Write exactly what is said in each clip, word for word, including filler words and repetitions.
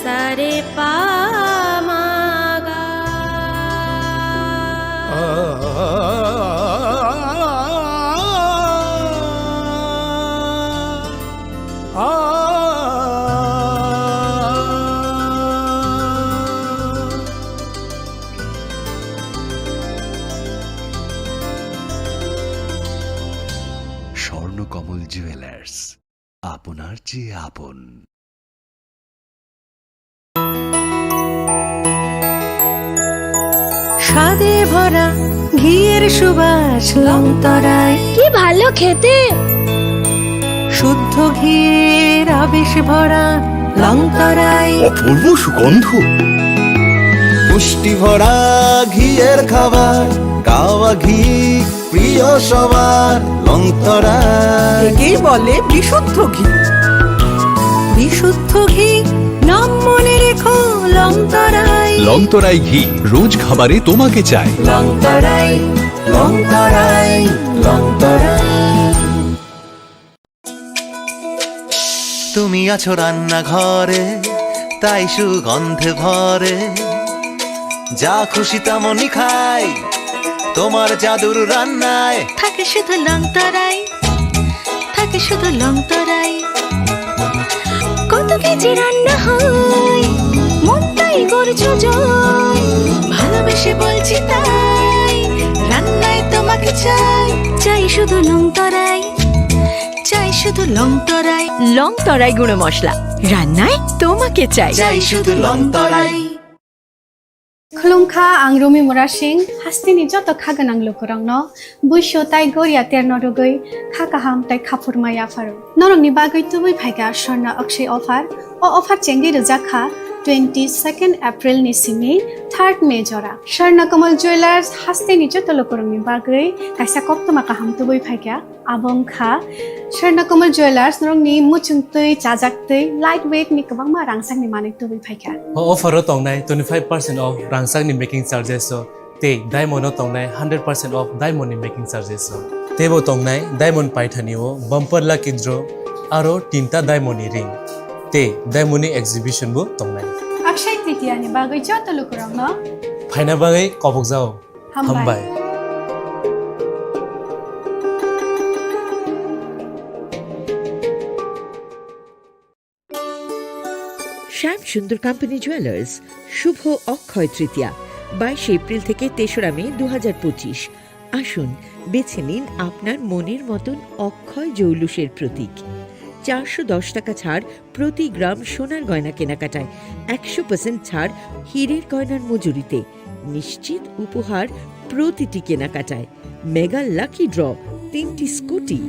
Sare pa ma ga. Swarnakamal jewellers, আপনার চেয়ে আপন। স্বাদে ভরা ঘিয়ের সুবাস লংতরাই। কি ভালো খেতে। শুদ্ধ ঘিয়ের আবেশ ভরা লংতরাই। অপূর্ব সুগন্ধ। পুষ্টি ভরা ঘিয়ের খাবার, গাওয়া ঘি প্রিয় সবার, লংতরাই। একেই বলে বিশুদ্ধ ঘি। বিশুদ্ধ ঘি, নাম মনে রেখো, লংতরাই। লংতরাই ঘি, রোজ খাবারে তোমাকে চাই। লংতরাই, লংতরাই, লংতরাই। তুমি আছো রান্নাঘরে, তাই সুগন্ধে ভরে। যা খুশি তেমনই খাই, তোমার জাদুর রান্নায়। থাকে শুধু লংতরাই, থাকে শুধু লংতরাই। কত কেজি রান্না হয়, মনটাই করছো জয়। ভালোবেসে বলছি তাই, রান্নায় তোমাকে চাই। চাই শুধু লংতরাই, চাই শুধু লংতরাই। লংতরাই গুঁড়ো মশলা, রান্নায় তোমাকে চাই। চাই শুধু লংতরাই। Khulumkha, ang Rumi Murasing, hasteni joto kha gwnang lukurokno buisu tai goria terno rwgwi kha kaham tai khaphurma yapharo. Norokni bagwi tubui phaikha Swarna Akshay offer. O offer chengwi rwjakha twenty second April ni simi third May jora. Swarna Kamal Jewellers hasteni joto lukurokni bagwi kaisa koktwma kaham tubui phaikha. Abo wngkha Swarna Kamal Jewellers, norokni muchungtwi, chajaktwi, light weight ni kwbangma rangchakni manwi tubui phaikha. O offer o tongnai twenty five percent off rangchakni making charges o, tei diamond o tongnai hundred percent off diamond ni making charges o. Teibo tongnai diamond paithani o bumper lucky draw, aro tinta diamond ni ring, tei diamond ni exhibition bo tongnai. Akshay Tritiya ni bagwi joto lukurokno phaina bagwi kobokjao. Hambai. Hambai. শ্যাম Sundar company jewellers, শুভ অক্ষয় তৃতীয়া, বাইশে এপ্রিল থেকে তেসরা মে দু হাজার পঁচিশ। আসুন, বেছে নিন আপনার মনের মতন অক্ষয় জৌলুসের প্রতীক। চারশো দশ টাকা ছাড় প্রতি গ্রাম সোনার গয়না কেনাকাটায়, একশো পার্সেন্ট ছাড় হীরের গয়নার মজুরিতে, নিশ্চিত উপহার প্রতিটি কেনাকাটায়, মেগা লাকি ড্র, তিনটি স্কুটি,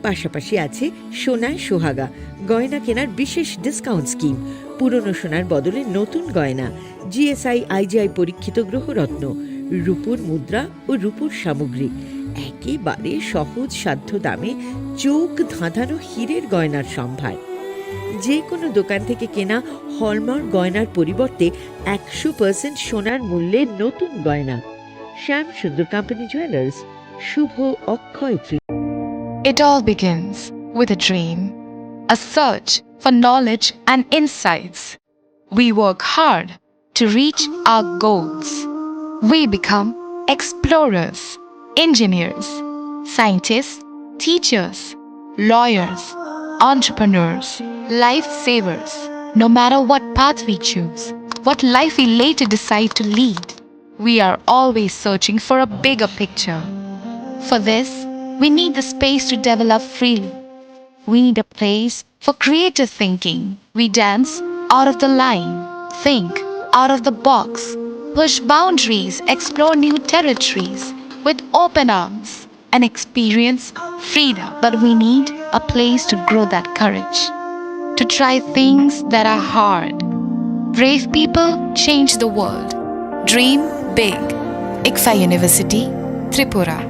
পাশাপাশি আছে সোনায় সোহাগা, গয়না কেনার বিশেষ ডিসকাউন্ট স্কিম, পুরনো সোনার বদলে নতুন গয়না, জিএসআই আইজিআই পরীক্ষিত গ্রহরত্ন, রূপোর মুদ্রা ও রূপোর সামগ্রী, একেবারে সহজ সাধ্য দামে চোখ ধাঁধানো হীরের গয়নার সম্ভার। যে কোনো দোকান থেকে কেনা হলমার্ক গয়নার পরিবর্তে একশো পার্সেন্ট সোনার মূল্যে নতুন গয়না। শ্যাম সুন্দর কোম্পানি জুয়েলার্স, শুভ Akshaya Tritiya. It all begins with a dream, a search for knowledge and insights. We work hard to reach our goals. We become explorers, engineers, scientists, teachers, lawyers, entrepreneurs, lifesavers. No matter what path we choose, what life we later decide to lead, we are always searching for a bigger picture. For this, we need the space to develop freely. We need a place for creative thinking. We dance out of the line, think out of the box, push boundaries, explore new territories with open arms, and experience freedom. But we need a place to grow that courage, to try things that are hard. Brave people change the world. Dream big. ICFAI University, Tripura,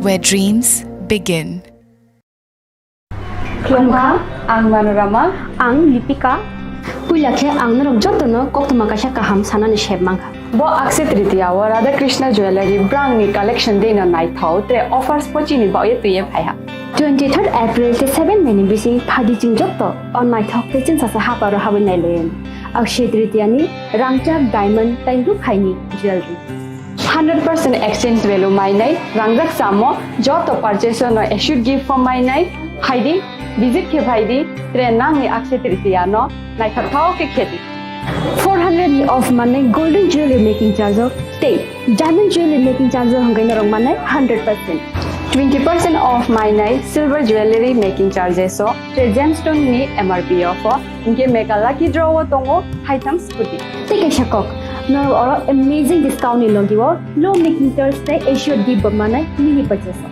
where dreams begin. Khulumkha, ang Manorama. Ang Lipika. Puila khe ang norok jotono koktwma kaisa kaham sanani sep mankha. Bo Akshay Tritiya o Radha Krishna Jewellery brangni collection dino naithok, tre offers pochini baoye twiye phaiha. Twenty third April tei seven May ni bising phaidi chwng jotto o naithok tei chwngsasa haparo habwi nailayan. Akshaya Tritiya ni rangchak diamond tei rukhaini jewelry. Hundred percent exchange value mainai rangjak samo joto purchase no assured gift form mainai. Phaidi, visit khe phaidi, tre nangni Akshaya Tritiya no naithok thao khe khedi. Four hundred ni off manai golden jewelry making charge o tei diamond jewelry making charge o hwnkhai norok manai hundred percent. Twenty percent off mainai silver jewelry making charges o, tre gemstone ni M R P off o, hinkhe mega lucky draw o tongo haitham scooty. Tei kaisa kok, norok oro amazing discount ni logi o low making charge tei assured gift bo manai mini purchase o.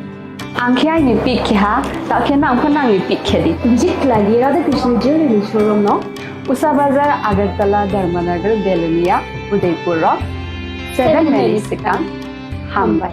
Ang khe aini pick khe ha, ta khe nang pho nangni pick khe di. Visit khlai di Radha Krishna Jewelry showroom no. Usa Bazar, Agartala, Dharmanagar, Belonia, Udaipur rok. Seven May ni swkang. Hambai.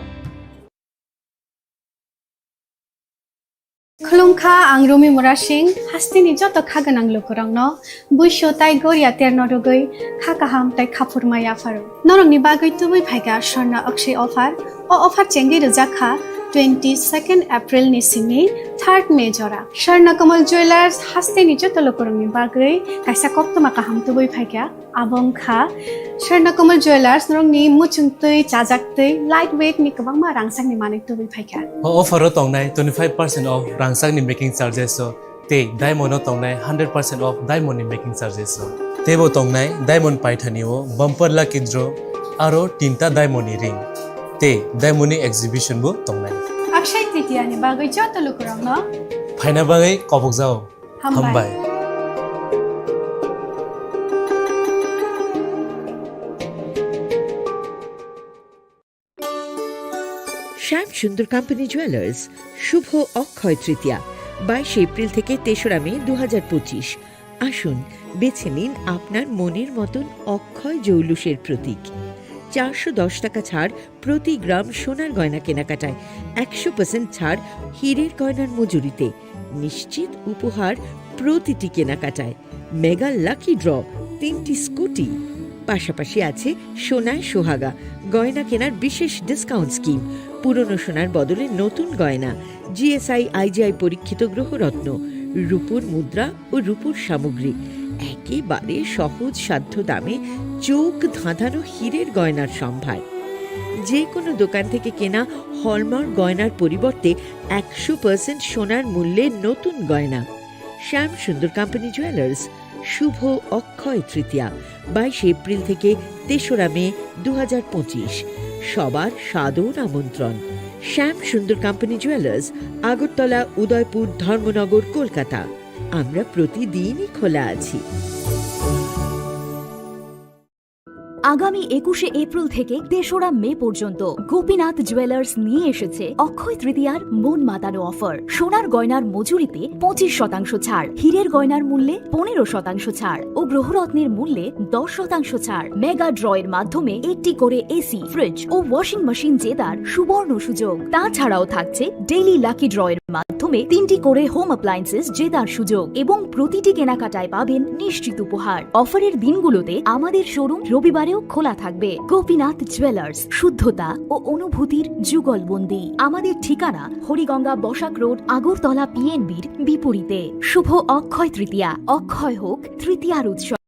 Khulumkha, ang Rumi Murasing, hasteni joto kha gwnang lukurokno buisu tai goria terno rwgwi kha kaham tai khaphurma yapharo. Norokni bagwi tubui phaikha Swarna Akshay offer. O offer chengwi rwjak kha twenty second April ni simi third May jora. Swarna Kamal Jewelers hasteni joto lukurokni bagwi kaisa koktwma kaham tubui phaikha. Abo wngkha Swarna Kamal Jewelers, norokni muchungtwi, chajaktwi, light weight ni kwbangma rangchakni manwi tubui phaikha. O offer o tongnai twenty-five percent off rangchakni making charges o tei diamond o tongnai hundred percent off diamond ni making charges o. Teibo tongnai diamond paithani o bumper lucky draw aro tinta diamond ni ring tei diamond ni exhibition bo tongnai. Akshay Tritiya ni bagwi joto lukurokno phaina bagwi kobokjao. Hambai. Hambai. Shyam Sundar Company Jewelers, শুভ অক্ষয় তৃতীয়া, বাইশে এপ্রিল থেকে তেসরা মে দু হাজার পঁচিশ। আসুন, বেছে নিন আপনার মনের মতন অক্ষয় জৌলুসের প্রতীক। চারশো দশ টাকা ছাড় প্রতি গ্রাম সোনার গয়না কেনাকাটায়, একশো পার্সেন্ট ছাড় হীরের গয়নার মজুরিতে, নিশ্চিত উপহার প্রতিটি কেনাকাটায়, মেগা লাকি ড্র, তিনটি স্কুটি। পাশাপাশি আছে সোনায় সোহাগা, গয়না কেনার বিশেষ ডিসকাউন্ট স্কিম, পুরনো সোনার বদলে নতুন গয়না, জিএসআই, আইজিআই পরীক্ষিত গ্রহরত্ন, রূপোর মুদ্রা ও রূপোর সামগ্রী, একেবারে সহজ সাধ্য দামে চোখ ধাঁধানো হীরের গয়নার সম্ভার। যে কোনো দোকান থেকে কেনা হলমার্ক গয়নার পরিবর্তে একশো পার্সেন্ট সোনার মূল্যে নতুন গয়না। শ্যাম সুন্দর কোম্পানি জুয়েলার্স, শুভ অক্ষয় তৃতীয়া, বাইশে এপ্রিল থেকে তেসরা মে দু হাজার পঁচিশ। সবার সাদর আমন্ত্রণ। শ্যাম সুন্দর কোম্পানি জুয়েলার্স, আগরতলা, উদয়পুর, ধর্মনগর, কলকাতা। আমরা প্রতিদিনই খোলা আছি। আগামী একুশে এপ্রিল থেকে তেসরা মে পর্যন্ত গোপীনাথ জুয়েলার্স নিয়ে এসেছে অক্ষয় তৃতীয়ার মন মাতানো অফার। সোনার গয়নার মজুরিতে পঁচিশ শতাংশ ছাড়, হীরের গয়নার মূল্যে পনেরো শতাংশ ছাড় ও গ্রহরত্নের মূল্যে দশ শতাংশ ছাড়। মেগা ড্র এর মাধ্যমে একটি করে এসি, ফ্রিজ ও ওয়াশিং মেশিন জেতার সুবর্ণ সুযোগ। তাছাড়াও থাকছে ডেইলি লাকি ড্র এর মাধ্যমে তিনটি করে হোম অ্যাপ্লায়েন্সেস জেতার সুযোগ এবং প্রতিটি কেনাকাটায় পাবেন নিশ্চিত উপহার। অফারের দিনগুলোতে আমাদের শোরুম রবিবারেও খোলা থাকবে। গোপীনাথ জুয়েলার্স, শুদ্ধতা ও অনুভূতির যুগলবন্দি। আমাদের ঠিকানা হরিগঙ্গা বসাক রোড, আগরতলা পিএনবির বিপরীতে। শুভ অক্ষয় তৃতীয়া, অক্ষয় হোক তৃতীয়ার উৎসব।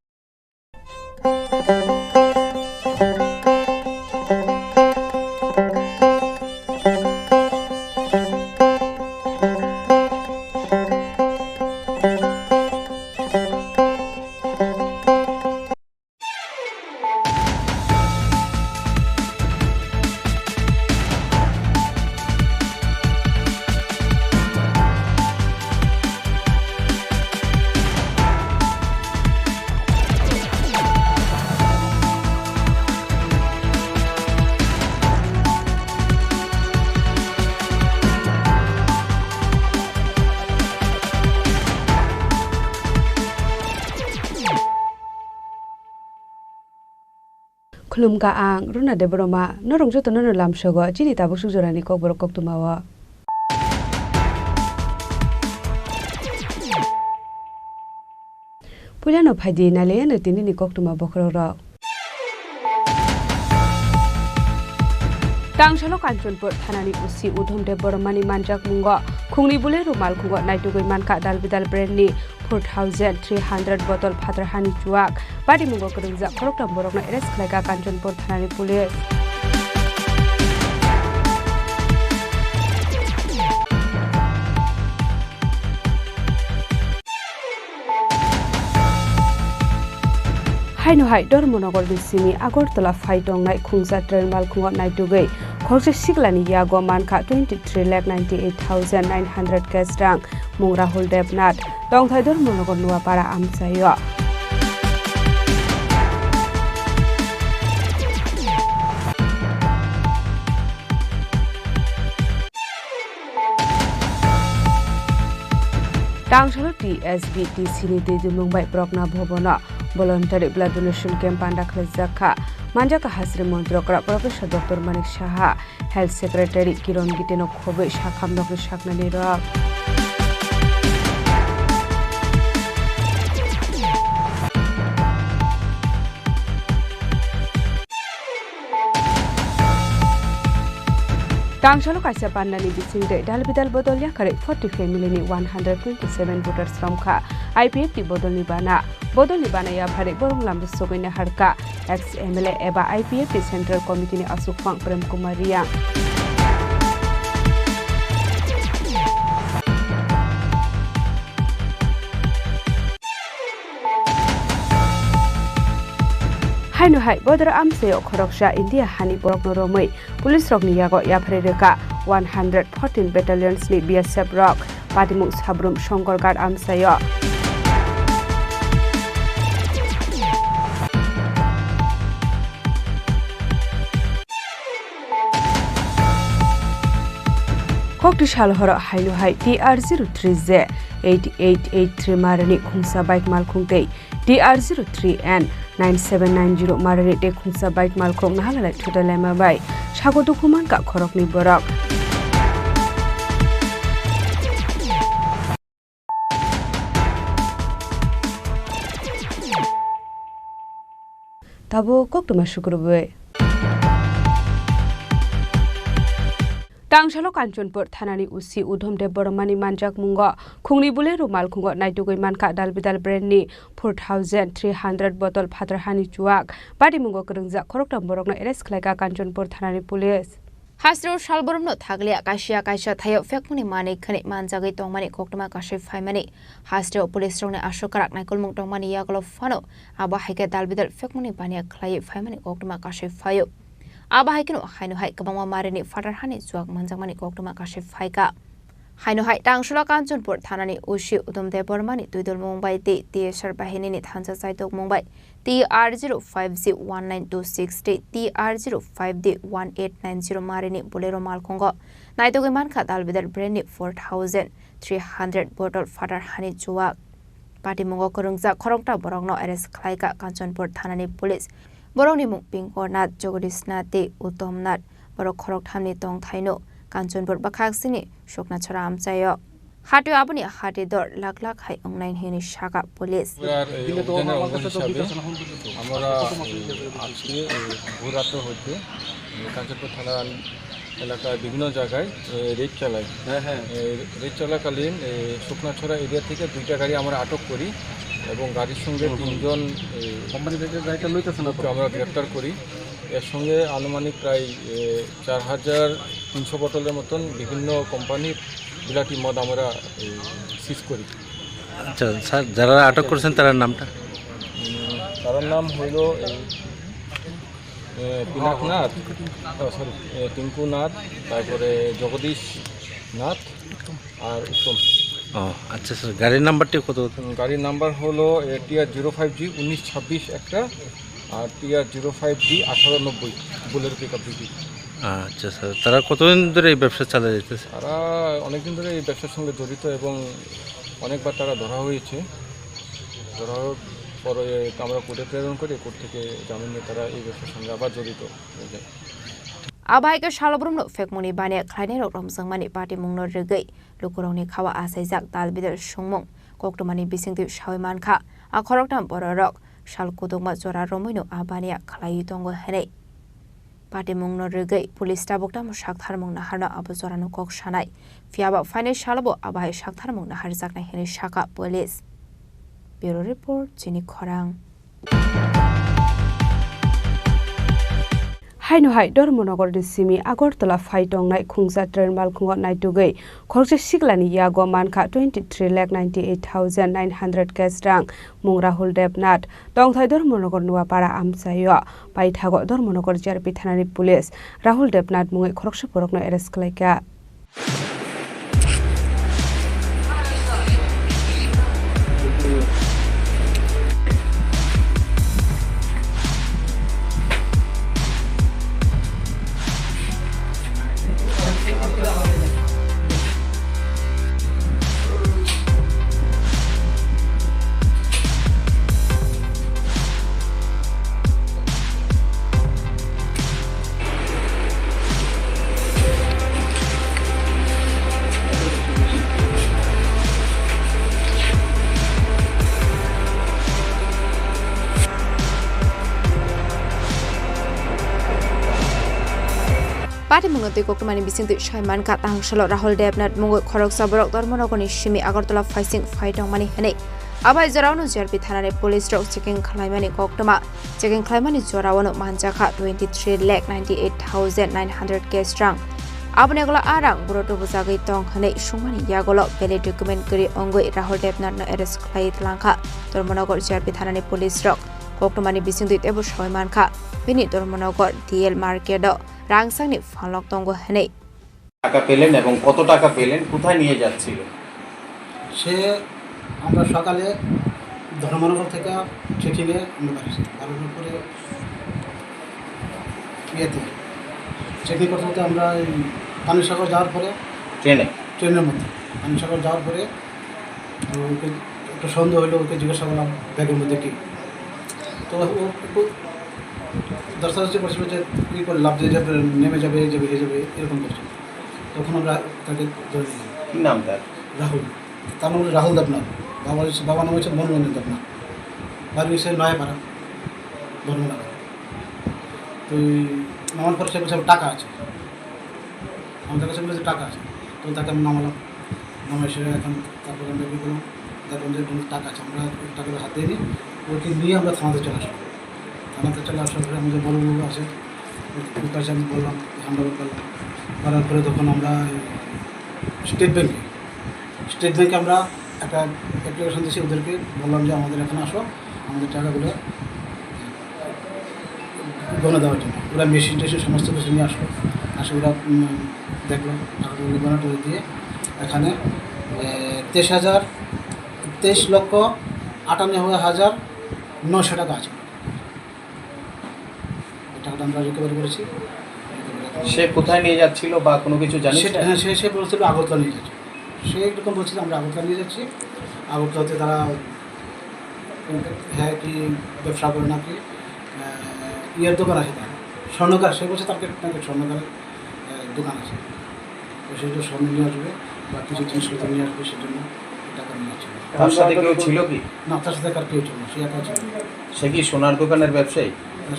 Khulumkha ang Runa Debbarma, norok jotono no lamsogo chini tabuk suk jorani kokborok koktwmao. Puilano phaidi nailaiyano tinini koktwma bokhorokrok. Tangsalo Kanchanpur thanani O C Udhom Debbarmani manjakmungo khungni Bolero malkhungo naitugwi mankha dalbidal brandni four thousand three hundred bottle phatar hani chuak. Patimungo kwrwngjak khoroktham borokno arrest khlaikha Kanchanpur thanani police. Haino hai Dharmanagarni simi Agartala phai tongnai khungsa train malkhungo naitugwi khoroksa siklani yago mankha twenty three lakh ninety eight thousand nine hundred cash rang, mung Rahul Debnath, tongthai Dharmanagar Nuapara amchaio. Tangsalo T S B T C ni twi dumung bai Progna Bhavan o voluntary blood donation camp panda khlaijak kha. Manjak kha Hasri Montri Okra Professor Doctor Manik Saha, Health Secretary Kiron Gite no khobwi sakham nokni saknani rok. Tangsalo kaisa pandani bisingtwi dalbidal bodol yakarwi forty family ni one hundred twenty seven voters romkha I P F T bodolni bana. Bodolni bana yapharwi borok lamjak sogwi naharkha ex M L A eba I P F T Central Committee ni aswkphang Prem Kumar Reang. Haino hai bodor amchaio khoroksa India hani borokno romwi police rokni yago yapharwi rwkha one hundred fourteen battalions ni B S F rok. Patimung Sabrum Songkolghat amchaio. Kokti sal horo haino hai T R zero three J eight eight eight three marini khungsa bike malkhung tei T R zero three N nine seven nine zero marini tei khungsa bike malkhung nahalalai thutai laima bai sago dukhu mankha khoroknwi borok. Tabuk koktwma sukrubwi. Tangsalo Kanchanpur thanani O C Udhom Debbarmani manjakmungo khungni Bolero malkhungo naitugwi mankha dalbidal brandni four thousand three hundred bottle phatar hani chuak. Patimungo kwrwngjak khoroktham borokno arrest khlaikha Kanchanpur thanani police. Hasteo salboromno thakliya kaisa kaisa thaio phekmani manwi khwnwi manjagwi tongmani koktwma kasui phaimani. Hasteo police rokni aswk kwrak naikolmung tongmani yagulo phano abo hai khe dalbidal phekmani baniya khlaiwi phaimani koktwma kasui phaio. Abo hai kheno haino hai kwbangma marini phatar hani chuak manjakmani koktwma kasui phaikha. Haino hai Tangsalo Kanchanpur thanani O C Uttam Debbarmani twidulmung bai tei T S R bahinini thansa chaitokmung bai T R zero five G one nine two six tei T R zero five D one eight nine zero marini Bolero malkhungo naitugwi mankha dalbidal brandni four thousand three hundred bottle phatar hani chuak. Patimungo kwrwngjak khoroktham borokno arrest khlaikha Kanchanpur thanani police. Borokni mung Pinko Nath, Jagadish Nath tei Uttam Nath. Borok khoroktham ni tongthai no Kanchanpur bwkhak sini Suknachara amchaio. Hatio aboni hati dor lak lak hai wngnai hwnwi sakha police. এবার, এ, অভিযানের অঙ্গ হিসাবে আমরা, এ, আজকে, এ, ভোর রাত্র হইতে, এ, কাঞ্চনপুর থানা এলাকায় বিভিন্ন জায়গায়, এ, রেড চালাই। হ্যাঁ, হ্যাঁ। এ, রেড চলাকালীন, এ, শুকনাছড়া এরিয়া থেকে দুইটা গাড়ি আমরা আটক করি এবং গাড়ির সঙ্গে হুম, হুম। তিনজন, এ, কোম্পানি থেকে গাড়িটা লইতেছে না তো? লোককে আমরা গ্রেপ্তার করি। এর সঙ্গে আনুমানিক প্রায়, এ, চার হাজার তিনশো বোতলের মতন বিভিন্ন কোম্পানির বিলাতি মদ আমরা, এ, সিজ করি। আচ্ছা, স্যার, যারা আটক করেছেন, তার নামটা? উম, তার নাম হইল, এ, এ, পিনাক নাথ, ও, সরি, এ, টিঙ্কু নাথ, তারপরে জগদীশ নাথ আর উত্তম। ও, আচ্ছা, স্যার, গাড়ির নাম্বারটি কত? উম, গাড়ির নাম্বার হলো, এ, টি আর জিরো ফাইভ জি উনিশ ছাব্বিশ একটা, আর টি আর জিরো ফাইভ জি আঠারো নব্বই, বুলেরো পিক আপ দুইটি। আচ্ছা, স্যার, তারা কতদিন ধরে এই ব্যবসা চালিয়ে যাইতেছে? তারা অনেকদিন ধরে এই ব্যবসার সঙ্গে জড়িত এবং অনেকবার তারা ধরা হয়েছে। ধরা হওয়ার পরে আমরা কোর্টে প্রেরণ করে কোর্ট থেকে জামিন নিয়ে তারা এই ব্যবসার সঙ্গে আবার জড়িত হয়ে যায়। Abo hai khe salobrumno phekmungni baniya khlainairok romjakmani patimungno rwgwi lukurokni kha-o achaijak dalbidal songmung koktwmani bisingtwi saui mankha. A khoroktham bororok sal kudukma jora romwino a baniya khlaiwi tongo hwnwi. Patimungno rwgwi police tabuk tamo saktharmung naharno abo jorano kok sanai. Phiyaba phainai salobo abo hai saktharmung naharjaknai hwnwi sakha police. Bureau report, Chini Khorang. Haino hai Dharmanagarni simi Agartala phai tongnai khungsa train malkhungo naitugwi khoroksa siklani yago mankha twenty three lakh ninety eight thousand nine hundred cash rang mung Rahul Devnath. Tongthai Dharmanagar Nuapara amchaio paithago Dharmanagar G R P thanani police Rahul Devnath mungwi khoroksa borokno arrest khlaikha. Patimungno twi koktwmani bisingtwi sai mankha, tang salo Rahul Devnath mungwi khoroksa borok Dharmanagarni simi Agartala phaising phai tongmani hwnwi. Abai jorao no G R P thanani police rok checking khlaimani koktwma. Checking khlaimani jorao no manjakha twenty three lakh ninety eight thousand nine hundred cash rang. Aboni ulo a rang buro tubujagwi tong hwnwi sungmani yagulo valid document kwrwi wngwi Rahul Devnath no arrest khlai tlangkha Dharmanagar G R P thanani police rok. Koktwmani bisingtwi teibo sawi mankha, bini Dharmanagar D L market o rangsangni phalok tongo hwnwi. টাকা পেলেন এবং কত টাকা পেলেন, কোথায় নিয়ে যাচ্ছিলেন? সে আমরা সকালে ধর্মনগর থেকে চেকিংয়ে আমরা বাড়ি, বাড়ানোর পরে ইয়েতে চেকিং করতে করতে আমরা এই পানিসাগর যাওয়ার পরে ট্রেনে? ট্রেনের মধ্যে পানিসাগর যাওয়ার পরে তো ওকে একটা সন্দেহ হলো, ওকে জিজ্ঞাসা করলাম ব্যাগের মধ্যে কী। তো ও একটু ধস্তাধস্তি করছিল যে কী করে লাফ দিয়ে যাবে, নেমে যাবে, এই যাবে, এই যাবে, এরকম করছিল। তখন আমরা তাকে ধরে নিলাম। কি নাম তার? রাহুল। তার নাম হচ্ছে রাহুল দেবনাথ। বাবা হচ্ছে, বাবার নাম হচ্ছে মনোরঞ্জন দেবনাথ। বাড়ি হচ্ছে নয়াপাড়া, ধর্মনগর। তো এই নামার পরে সে বলছে, "আমার টাকা আছে।" আমাদের কাছে বলেছে, "টাকা আছে।" তো তাকে আমি নামালাম। নামাই সে এখন তারপরে আমরা কী করলাম, দেখলাম যে কোনো টাকা আছে, আমরা টাকাটা হাত দিইনি, ওকে নিয়ে আমরা থানাতে চলে আসলাম। থানাতে চলে আসার পরে আমাদের বড়বাবু আছে, ওর কাছে আমি বললাম, হ্যান্ড ওভার করলাম। করার পরে তখন আমরা এই স্টেট ব্যাংকে, স্টেট ব্যাংকে আমরা একটা অ্যাপ্লিকেশন দিয়েছি ওদেরকে, বললাম যে, "আমাদের এখানে আসো, আমাদের টাকাগুলো গণনা দেওয়ার জন্য।" ওরা মেশিন টেশিন সমস্ত কিছু নিয়ে আসলো, আসে ওরা, উম, দেখলো, টাকাগুলো গণনা করে দিয়ে এখানে, এ, তেইশ হাজার, তেইশ লক্ষ আটানব্বই হাজার নয়শো টাকা আছে। এই টাকাটা আমরা রিকভারি করেছি। সে কোথায় নিয়ে যাচ্ছিল বা কোনো কিছু জানিস? সে, হ্যাঁ, সে, সে বলছিল আগরতলা নিয়ে যাচ্ছে। সে এরকম বলছে যে, "আমরা আগরতলা নিয়ে যাচ্ছি।" আগরতলাতে তারা, হ্যাঁ, কি ব্যবসা করে নাকি, আহ, ইয়ের দোকান আছে তার, স্বর্ণকার। সে বলছে তার নাকি স্বর্ণকারের, আহ, দোকান আছে। তো সেই জন্য স্বর্ণ নিয়ে আসবে বা কিছু জিনিসপত্র নিয়ে আসবে, সেজন্য টাকা নিয়ে আসবে। তার সাথে কেউ ছিল কি? না, তার সাথে আর কেউ ছিল না, সে একা ছিল। সে কি সোনার দোকানের ব্যবসায়ী?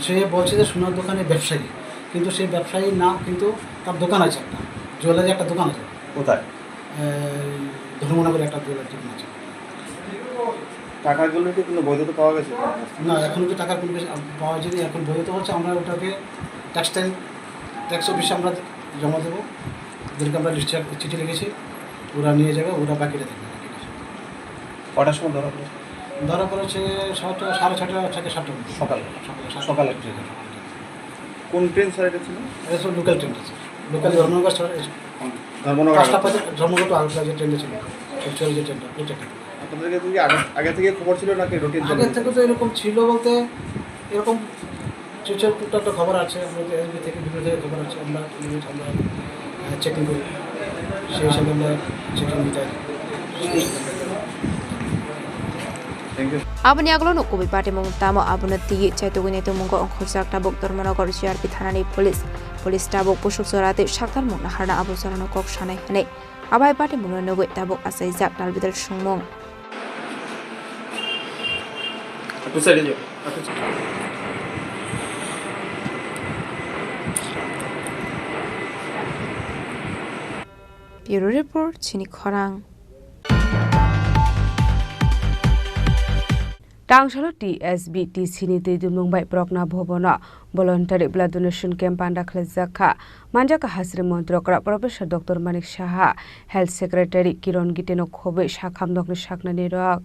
সে বলছে যে সোনার দোকানের ব্যবসায়ী, কিন্তু সেই ব্যবসায়ী না, কিন্তু তার দোকান আছে একটা, জুয়েলারি একটা দোকান আছে। কোথায়? এই ধর্মনগরে একটা জুয়েলারি দোকান আছে। টাকাগুলো কি কোনো বৈধতা পাওয়া গেছে? না, এখনো তো টাকার কোনো কিছু পাওয়া যায়নি। এখন বৈধতা হচ্ছে আমরা ওটাকে টেক্সটাইল, ট্যাক্স অফিসে আমরা জমা দেবো। ওদেরকে আমরা লিস্টে চিঠি লিখেছি, ওরা নিয়ে যাবে, ওরা বাকিটা দেখবে, বাকিটা। কটার সময় ধরা পড়েছে? ধরা পড়েছে সাতটা, সাড়ে ছটা থেকে সাতটার মধ্যে। সকালে? সকালে সাতটা। সকালে ট্রেন। কোন ট্রেন স্যার এটা ছিল? এটা ছিল লোকাল ট্রেনটা, স্যার। লোকাল ধর্মনগর, স্যার। ধর্মনগর পাঁচটা আগরতলা। পঁচিশ, ধর্মনগর টু আগরতলা যে ট্রেনটা ছিল, শিলচরের যে ট্রেনটা, ওই ট্রেনটা। আপনাদের কাছে কি আগে, আগে থেকে খবর ছিল নাকি রুটিন আগে চলে? থেকে তো এরকম ছিল বলতে, এরকম শিলচর টুকটাক একটা খবর আছে, আমরা তো এসবি থেকে, বিভিন্ন জায়গায় খবর আছে, আমরা, আমরা, আহ, চেকিং করি, সেই হিসাবে আমরা চেকিং দিতে হয়। Thank you. Aboni aglono kubui patimung tamo abono twiwi chaitugwi naitugmungo ongkhorjak tabuk Dharmanagar G R P thanani police. Police tabuk busuk jora tei saktarmung naharna abo jorano kok sanai hwnwi. Abai patimungno nugwi tabuk achaijak dalbidal songmung. Aku side e jo. Aku side. Bureau Report, chini khorang. Tangsalo T S B T C ni twi dumung bai Prokna Bhabono voluntary blood donation camp panda khlaijak kha. Manjak kha Hasri Montri okra Professor Doctor Manik Saha, Health Secretary Kiron Giteno khobwi sakham nokni saknani rok.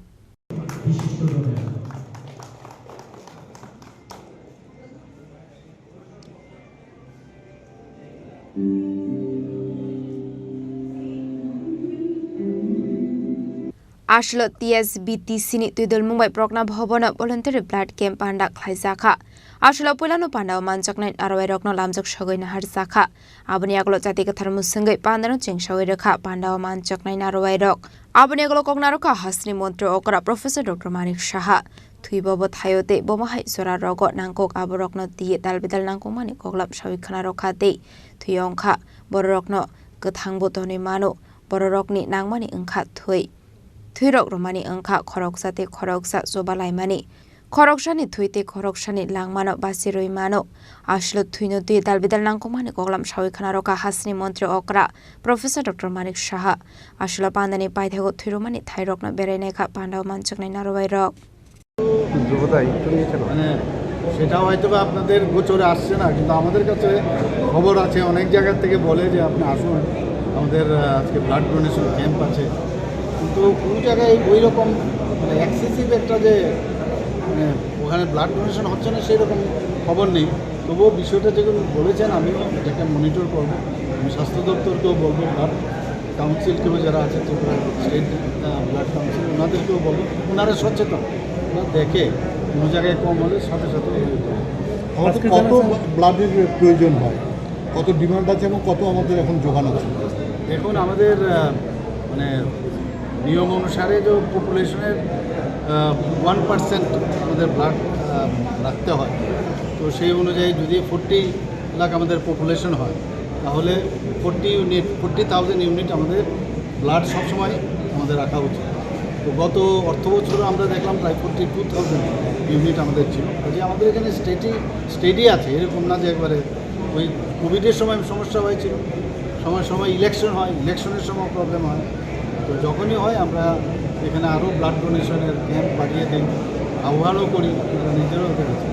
Aswlo T S B T C ni twidulmung bai Prokna Bhabono voluntary blood camp panda khlaijak kha. Aswlo puilano pandao manjaknai narwai rokno lamjak sogwi naharjak kha. Aboni yagulo jati kwthar mwswngwi pandano chengsawi rwkha pandao manjaknai narwai rok. Aboni yagulo kok narwkha Hasni Montri okra Professor Doctor Manik Saha. Thwi bobo thaio tei bomo hai jora rogo nangkuk aborokno twi dal bidal nangkukmani koklap sawi khna rwkha tei thwi wngkha bororokno kwthangbo tonwi mano, bororokni nangmani wngkha thwi. Thwirok rwmani wngkha khoroksa tei khoroksa choba laimani. Khoroksani thwi tei khoroksani langmano basi rwi mano. Aswlo thwino twi dal bidal nangkukmani koklam sawi khna rwkha Hasni Montri okra Professor Doctor Manik Saha. Aswlo pandani paithago thwirwmani thairokno berai naikha pandao manjaknai narwai rok. যোগদান, একটু নিচে নাও। মানে, সেটা হয়তো বা আপনাদের গোচরে আসছে না, কিন্তু আমাদের কাছে খবর আছে, অনেক জায়গা থেকে বলে যে, "আপনি আসুন, আমাদের, আহ, আজকে ব্লাড ডোনেশন ক্যাম্প আছে।" কিন্তু কোনো জায়গায় ওই রকম, মানে, এক্সেসিভ একটা যে, মানে, ওখানে ব্লাড ডোনেশন হচ্ছে না, সেই রকম খবর নেই। তবুও বিষয়টা যখন বলেছেন, আমিও এটাকে মনিটর করব। আমি স্বাস্থ্য দপ্তরকেও বলবো, ব্লাড কাউন্সিল কেউ যারা আছে, ত্রিপুরা স্টেট, আহ, ব্লাড কাউন্সিল, ওনাদেরকেও বলবো, ওনারা সচেতন, ওনারা দেখে কোনো জায়গায় কম হলে সাথে সাথে ওই আমাদের আজকে কত জানা ব্লা-, ব্লাডের প্রয়োজন হয়, কত ডিমান্ড আছে এবং কত আমাদের এখন জোগান আছে? এখন আমাদের, আহ, মানে, নিয়ম অনুসারে যে পপুলেশনের, আহ, ওয়ান পার্সেন্ট আমাদের ব্লাড, আহ, রাখতে হয়। তো সেই অনুযায়ী যদি ফোর্টি লাখ আমাদের পপুলেশন হয়, তাহলে forty unit, forty thousand unit আমাদের ব্লাড সবসময় আমাদের রাখা উচিত। তো গত অর্থ বছরও আমরা দেখলাম প্রায় ফোর্টি টু থাউজেন্ড ইউনিট আমাদের ছিল। কাজে আমাদের এখানে স্টেডি, স্টেডি আছে, এরকম না যে একবারে ওই কোভিডের সময় সমস্যা হয়েছিল, সময় সময় ইলেকশন হয়, ইলেকশনের সময় প্রবলেম হয়। তো যখনই হয় আমরা এখানে আরও ব্লাড ডোনেশনের ক্যাম্প বাড়িয়ে দিই, আহ্বানও করি, আপনারা নিজেরাও দেখেছেন।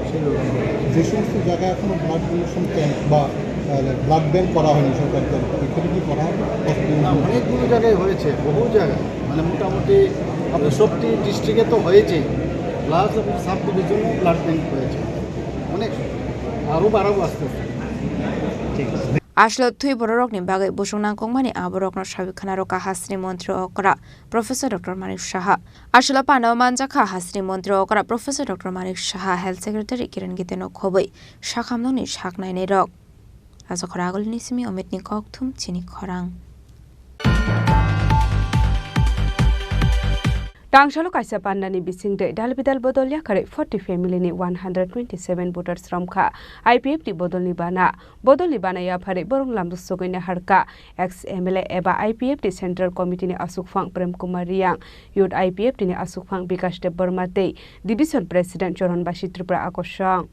সেই রকম। যে সমস্ত জায়গায় এখনো ব্লাড ডোনেশন ক্যাম্প বা, আহ, ব্লাড ব্যাংক করা হয়নি সরকারি তরফ থেকে, এখানে কি করা হবে? না, অনেকগুলো জায়গায় হয়েছে, বহু জায়গায়, মানে মোটামুটি আপনার সবটি ডিস্ট্রিক্টে তো হয়েছেই, প্লাস আপনার সাব ডিভিশনেও ব্লাড ব্যাংক হয়েছে, অনেক, আরও বাড়াবো আস্তে আস্তে। ঠিক আছে। Aswlo thwi bororokni bagwi busung nangkukmani aborokno sawi khna rwkha Hasni Montri okra Professor Doctor Manik Saha. Aswlo pandao manjakha Hasni Montri okra Professor Doctor Manik Saha, Health Secretary Kiran Giteno khobwi sakhamnokni saknainai rok. Ajakhor agulini simi Omitni kokthum chini khorang. Tangsalo kaisa pandani bisingtwi dalbidal bodol yakarwi forty family ni one hundred twenty seven voters romkha I P F T bodolni bana. Bodolni bana yapharwi borok lamjak sogwi naharkha. Ex M L A eba I P F T Central Committee ni asukphang Prem Kumar Riyang, Youth I P F T ni asukphang Bikash Debbarma tei Division President Choron Basi Tripura akosong.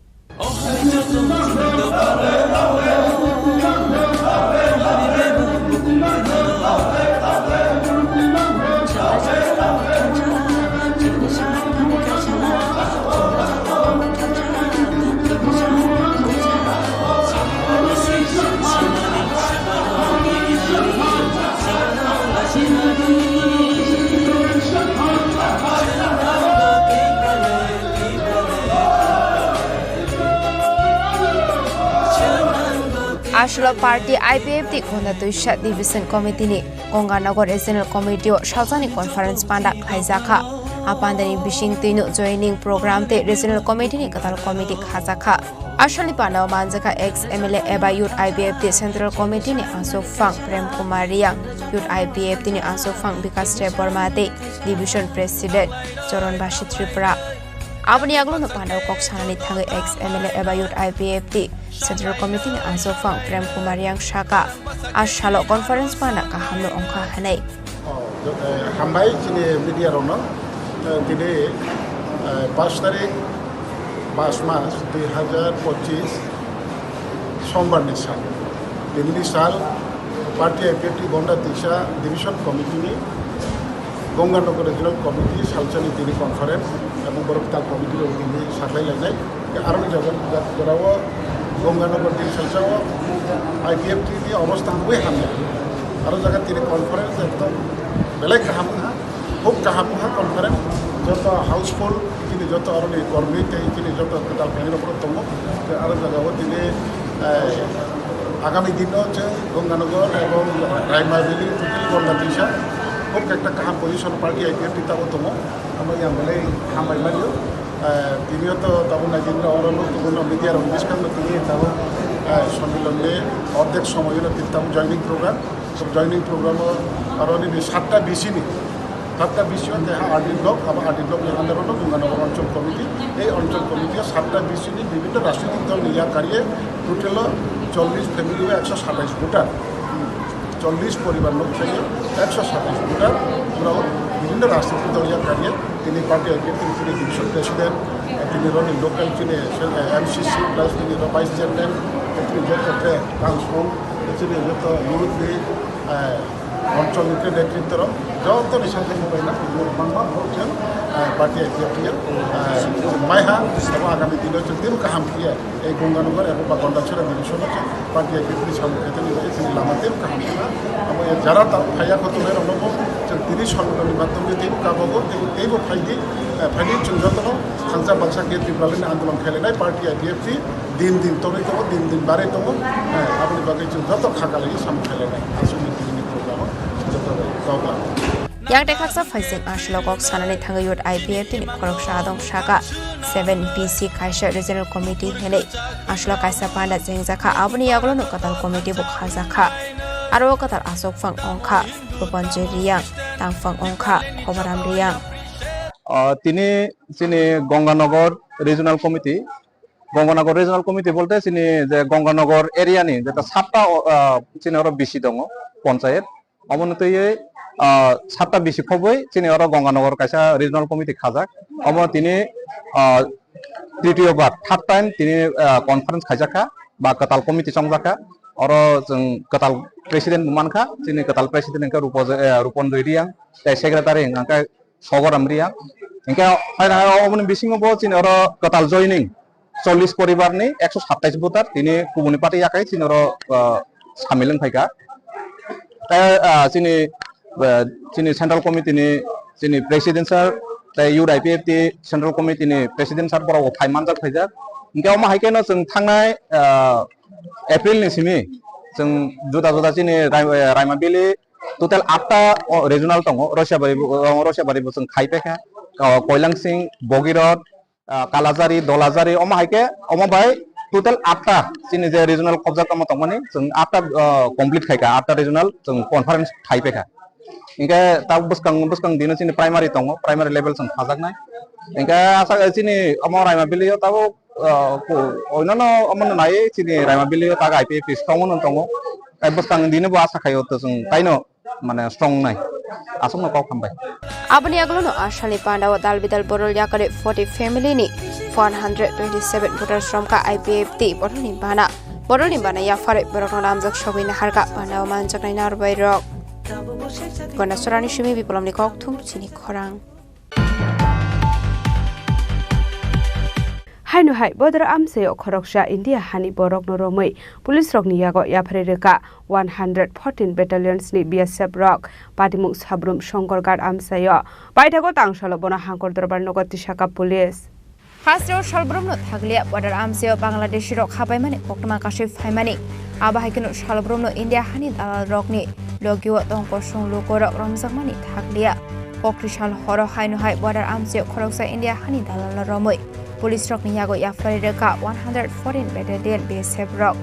Aswlo party I P F T Gonda Twisa Division Committee ni Gonganagar Regional Committee o sajani conference panda khlaijakha. A pandani bisingtwi no joining program tei Regional Committee ni kwtal committee khajakha. Aswlni pandao manjakha ex M L A eba Youth I P F T Central Committee ni asukphang Prem Kumar Riyang, Youth I P F T ni asukphang Bikash Debbarma tei Division President Choron Basi Tripura. Aboni yagulono pandao kok sanani thangwi ex M L A eba Youth I P F T Central Committee ni asukphang Prem Kumar Riyang saka, a salo conference panda kahamno wngkha hwnwi. Oh, eh, hambai chini media rokno, eh, tini, eh, paanch tarik, paanch mas, dui hajar pochis, sombar ni sal. Tini ni sal, Party I P F T Gonda Teisa Division Committee ni Gonganagar Regional Committee salsani tini conference ebong borok tal committee rok tini saklai lainai. Aroni jaga jorao Gonganagar din salsao I P F T ni obostha hamwi hamya. Aro jaga tini conference ekdom belai kaham wngha. Hub kaham wngkha conference, joto houseful, chini joto aroni kormi tei chini joto kwtal khairok tongo. Tei aro jagao tini, eh, agami dino chwng Gonganagar ebong Raima Valley, Gonda Teisa, hub ekta kaham position party I P F T tabo tongo. Amo yang belai hambai manio. Eh, tini to tabo naidinra oro nuk tubuno media rok biskang no tini tabo, eh, sonnilon ni ordek somoy no tini tabo joining program. Joining program o aro nini satta B C ni, satta B C o keha R D block, abo R D block ni under o Gonganagar Anchal Committee. Ei Anchal Committee o satta B C ni bibhinno rajnitik dol ni yak kariye total o chollish family o ekso satais voter, chollish poribar no khlaiyo ekso satais voter, pura o bibhinno rajnitik dol yak kariye tini party executive, tini division president, tini roni local tini, eh, M C C plus tini ro vice chairman, tini joto tre council, tini joto youth ni, eh, Anchal ni khe netrito rok joto ni sakhe mobile na mangma borok chen, eh, party I P F T, eh, maiha abo agami dino chwng tebo kaham khe ei Gonganagar abo ba Gonda Chera division o chwng party I P F T ni samung khe tini bai chini lama tebo kaham khe abo jara ta phaya kho tongnai rok no bo chwng tini sorkar ni maddhome tebo kabogo tebo tebo phaidi, eh, phaidi chwng joto no thansa baksa khe Tripura ni andolon khailai nai party I P F T. Din din torwi tongo, din din barwi tongo. Eh, aboni bagwi chwng joto kha kalaiwi samung khailai nai. Aswkni tini program o joto kok lang. Yang tei khaksa phaising aswk kok sanani thangwi youth I P F T ni khoroksa adong saka seven B C kaisa regional committee hinwi aswk kaisa panda chengjakha, aboni yagulo no kwtal committee bo khajakha. Aro o kwtal aswk phang ongkha Rupanjoy Riyang, tangphang ongkha Khobaram Riyang. Ah, tini chini Gonganagar Regional Committee Gonganagar Regional Committee bolte chini je Gonganagar area ni jeta satta, ah, chini oro B C tongo, ponchayat. Omono twiwi, ah, satta B C khobwi chini oro Gonganagar kaisa Regional Committee khajak. Omo tini, ah, tritiyo bar, third time tini, ah, conference khaijakha ba kwtal committee chongjakha. Oro chwng kwtal president bo mankha, chini kwtal president hwnkhe Rupo-, eh, Ruponjoy Riyang, tei secretary hwnkhe Sogoram Riyang. Hwnkhe hai na oboni bisingo bo chini oro kwtal joining chollish poribar ni ekso satais voter tini kubuni party yakai chini oro, ah, samil wng phaikha. Tei, ah, chini, ah, chini central committee ni chini president sir tei U D I P F T central committee ni president sir borok bo phai manjak phaijak. Hwnkhe omo hai kheno chwng thangnai, ah, April ni simi chwng juda juda chini Rai-, Raima Valley total atta, o, regional tongo, Rosiabari bo, o, Rosiabari bo chwng khai paikha, o, Koilangsing, Bogirot, ah, Kalajari, Dolajari, omo hai khe, omo bai total atta chini je regional khobjak tongma tongmani, chwng atta, ah, complete khaikha, atta regional chwng conference khai paikha. Hinkhe ta bwskang, bwskang dino chini primary tongo, primary level chwng khajaknai. Hinkhe asa chini omo Raima Valley o tabuk, ah, ko-, oinano omono nai chini Raima Valley o tak I P F T strong no tongo. Tei bwskang dino bo asa khaio to chwng taino mane strong nai. Aswkno kok hambai. Aboni yagulono asani pandao dal bidal borok yakarwi forty family ni one hundred twenty seven voters romkha I P F T borokni bana. Borokni bana yapharwi borokno lamjak sogwi naharkha pandao manjaknai narwbai rok. Gonda Sorani simi Biplobni kok thum chini khorang. Haino hai, bodor amchaio khoroksa India hani borokno romwi police rokni yago yapharwi rwkha one hundred fourteen battalions ni B S F rok. Patimung Sabrum Shonkorghat amchaio paithago tangsalo bono Hangkor Dorbar nogo tisakha police. Hasteo salbrumno thakliya border amchaio Bangladeshi rok hapaimani koktwma kasui phaimani. Abo hai kheno salbrumno India hani dalal rokni logio tongkosong lukorok romjakmani thakliya. Kokri sal horo haino hai border amchaio khoroksa India hani dalalno romwi police rokni yago yapharwi rwkha one hundred fourteen Battalion B S F rok.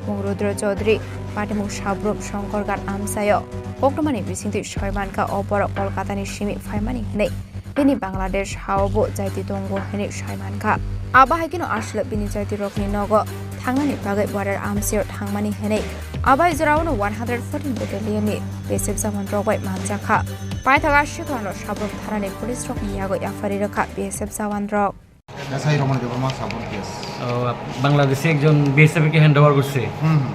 Mung Rudra Chaudhary, Patimung Sabrum Shonkorghat amchaio koktwmani bisingtwi soi mankha o borok Kolkatani simi phaimani hwnwi. Bini Bangladesh hao bo jaiti tongo hwnwi sai mankha. Abo hai kheno aswk bini jaiti rokni nogo thangnani bagwi border amchaio thangmani hwnwi. Abai jorao no one hundred fourteen Battalion ni B S F jawan rok bai manjakha. Paithak aswk ano Sabrum thanani police rokni yago yapharwi rwkha B S F jawan rok. SI Raman Debbarma, সাবন case. ও, বাংলাদেশে একজন বিএসএফ কে hand over করছে। হুম, হুম।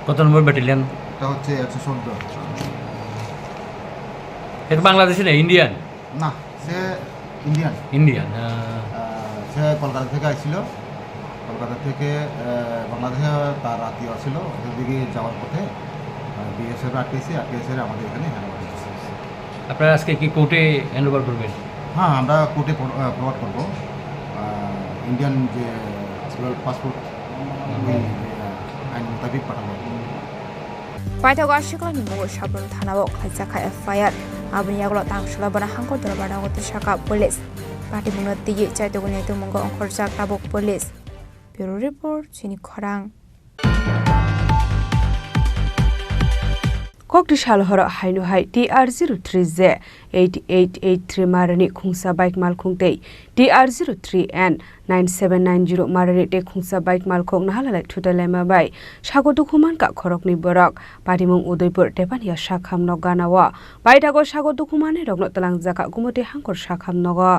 কত নম্বর ব্যাটালিয়ন? হচ্ছে একশো চোদ্দ। এটা বাংলাদেশি না, ইন্ডিয়ান? না, সে ইন্ডিয়ান। ইন্ডিয়ান, আহ। আহ, সে কলকাতা থেকে আসছিল। কলকাতা থেকে, আহ, বাংলাদেশে তার আত্মীয় ছিল, ওদের দিকে যাওয়ার পথে, আহ, বিএসএফ আটকেছে, আটকেছে আমাদের এখানে হ্যান্ডওভার দিচ্ছে। আপনারা আজকে কি কোর্টে হ্যান্ডওভার করবেন? হ্যাঁ, আমরা কোর্টে ফর-, আহ, ফরওয়ার্ড করবো। আহ, ইন্ডিয়ান যে পাসপোর্ট, ওই, আহ, আইন মোতাবেক পাঠাবো। Paithago Ashiklani mungo Sabrum thanao khlaijak kha F I R. Aboni yagulo tangsola bana hangkor dorbar nago tisaka police. Patimungno twiwi chaituguni tongmungo ongkhorjak tabuk police. Bureau report, chini khorang. Kokti sal horo haino hai T R zero three J eight eight eight three marani khungsa bike malkhung tei T R zero three N nine seven nine zero marani tei khungsa bike malkhung nahalalai thutai laima bai sago dukhu mankha khoroknwi borok. Patimung Udaipur Tepania sakham nok ganao. Paithago sago dukhu manwi rokno twlangjakha Gumoti hangkor sakham nogo.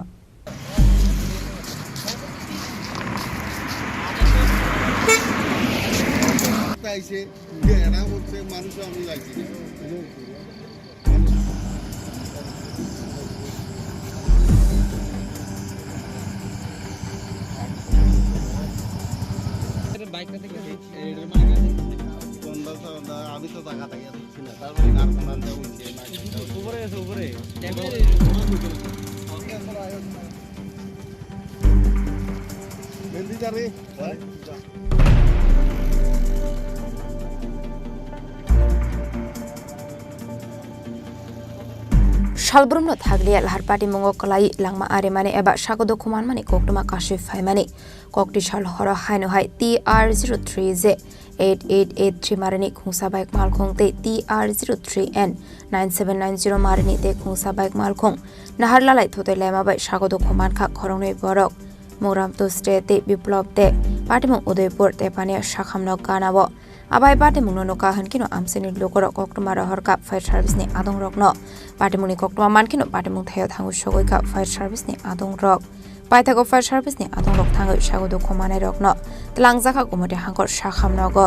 আমি তো জায়গা থাকি আর বুঝছি না, তারপরে কার কোন আনতে হচ্ছে না। উপরে আছে, উপরে। Salbrumno thaglia lahar patimungo kwlai langma arimani eba sago dukhu manmani koktwma kasui phaimani. Kokti sal horo haino hai T R zero three J eight eight eight three marani khungsa bike malkhung tei T R zero three N nine seven nine zero marani tei khungsa bike malkhung naharlalai thutai laima bai sago dukhu mankha khoroknwi borok. Mugram Tusde tei Biplop tei patimung Udaipur tei Pania sakhamno ganao. Abai patimungno nukha hwnkhe no amchaini lukurok koktwma rohorkha fire service ni adongrokno. Patimungni koktwma mankhe no patimung thaio thangwi sogwi kha fire service ni adongrok. Paithago fire service ni adongrok thangwi sago dukhu manairokno twlangjakha Gumoti hangkor sakham nogo.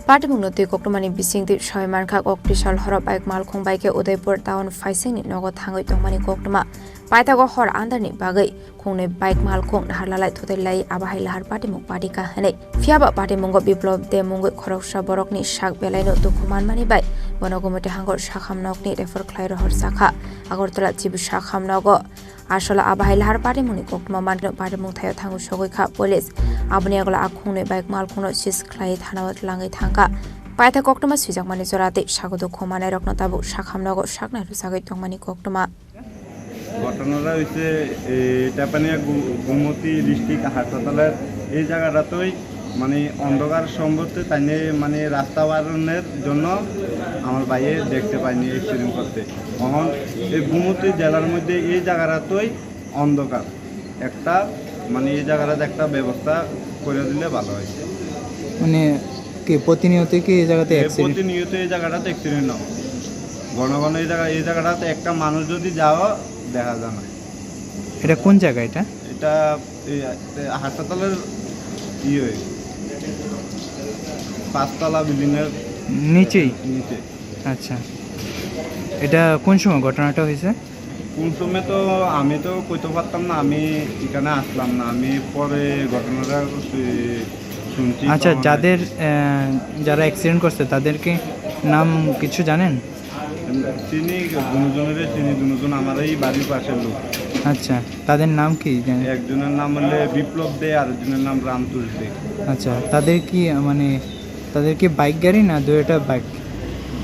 Patimungno twi koktwmani bisingtwi soi mankha kokti sal horo bike malkhung bai khe Udaipur town phaisingni nogo thangwi tongmani koktwma. Paithago hor andarni bagwi khungnwi bike malkhung naharlalai thutai lai abo hai lahar patimung patikha hwnwi. Phiyaba patimungo Biplop de mungwi khoroksa borokni sak belaino dukhu manmani bai bono Gumoti hangkor sakham nokni refer khlai rohorjakha Agartala chibu sakham nogo. Aswla abo hai lahar patimungni koktwma mankhe patimung thaio thangwi sogwi kha police. Aboni yagulo a khungnwi bike malkhungno seize khlai thanao twlangwi thangkha. Paitha koktwma swijakmani jora tei sago dukhu manairokno tabuk sakham nogo saknai rwchagwi tongmani koktwma. ঘটনাটা হইছে, এ, টেপানিয়া গু-, গোমতী ডিস্ট্রিক্ট হাসপাতালের এই জায়গাটাতেই মানে অন্ধকার সম্বন্ধে তাইনে মানে রাস্তা বারণের জন্য আমার ভাইয়ে দেখতে পাইনি অ্যাক্সিডেন্ট করতে। এখন এই গোমতী জেলার মধ্যে এই জায়গাটাতেই অন্ধকার, একটা মানে এই জায়গাটাতে একটা ব্যবস্থা করে দিলে ভালো হয়। মানে কি প্রতিনিয়ত কি এই জায়গাতে এ, অ্যাক্সিডেন্ট? প্রতিনিয়ত এই জায়গাটাতে অ্যাক্সিডেন্ট হয় ঘন ঘন। এই জায়গা, এই জায়গাটাতে একটা মানুষ যদি যাও দেখা যায় না। এটা কোন জায়গা এটা? এটা এই, এ, হাসপাতালের ইয়ে, পাঁচতলা বিল্ডিংয়ের নিচেই? নিচে। আচ্ছা, এটা কোন সময় ঘটনাটা হয়েছে? কোন সময় তো আমি তো কইতে পারতাম না, আমি এখানে আসলাম না, আমি পরে ঘটনাটা শু-, শুনছি। আচ্ছা, তো আমার যাদের, আহ, যারা অ্যাক্সিডেন্ট করছে তাদেরকে নাম কিছু জানেন? চিনি দুজনের, চিনি দুজন আমার এই বাড়ির পাশের লোক। আচ্ছা, তাদের নাম কি জানেন? একজনের নাম হলে বিপ্লব দে, আর একজনের নাম রামতুষ দে। আচ্ছা, তাদের কি, আহ, মানে, তাদের কি বাইক গাড়ি না দুইটা বাইক?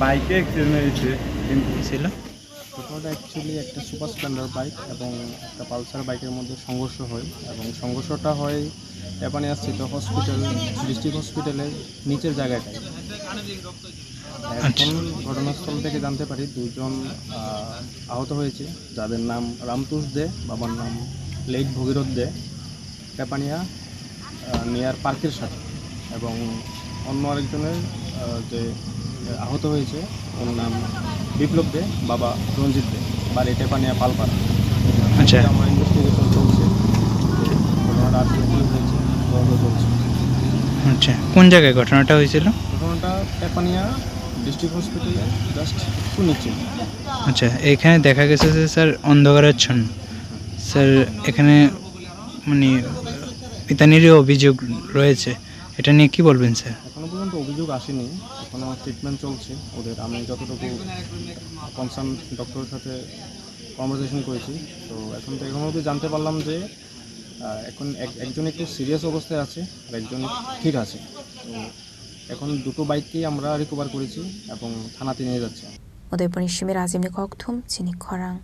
বাইকে অ্যাক্সিডেন্ট হয়েছে। কিন্তু ছিল? ঘটনাটা অ্যাকচুয়ালি একটা সুপার স্প্লেন্ডার বাইক এবং একটা পালসার বাইকের মধ্যে সংঘর্ষ হয় এবং সংঘর্ষটা হয় টেপানিয়াস্থিত হসপিটাল, ডিস্ট্রিক্ট হসপিটালের নিচের জায়গাটায়। আচ্ছা। এখন ঘটনাস্থল থেকে জানতে পারি দুজন, আহ, আহত হয়েছে, যাদের নাম রামতুষ দে, বাবার নাম লেট ভগীরথ দে, টেপানিয়া, আহ, নিয়ার পার্কের সাথে। এবং অন্য আরেকজনের, আহ, যে আহত হয়েছে, ওর নাম বিপ্লব দে, বাবা রঞ্জিত দে, বাড়ি টেপানিয়া পালপাড়া। আচ্ছা। এটা আমার ইনভেস্টিগেশন চলছে, যে ঘটনাটা আসলে কী হয়েছে, তদন্ত চলছে। আচ্ছা, কোন জায়গায় ঘটনাটা হয়েছিল? ঘটনাটা টেপানিয়া ডিস্ট্রিক্ট হসপিটালে জাস্ট একটু নিচে। আচ্ছা, এখানে দেখা গেছে যে স্যার অন্ধকারাচ্ছন্ন। স্যার, এখানে মানে পিতানিরও অভিযোগ রয়েছে, এটা নিয়ে কি বলবেন স্যার? এখনো পর্যন্ত অভিযোগ আসেনি, এখনো ট্রিটমেন্ট চলছে ওদের। আমি যতটুকু কনসার্ন ডক্টরের সাথে কনভারসেশন করেছি, তো এখন তো এখনো অবধি জানতে পারলাম যে, আহ, এখন এক-, একজন একটু সিরিয়াস অবস্থায় আছে আর একজন ঠিক আছে। তো এখন দুটো বাইককেই আমরা রিকভার করেছি এবং থানাতে নিয়ে যাচ্ছি। Udaipurni simi Rajibni kokthum chini khorang.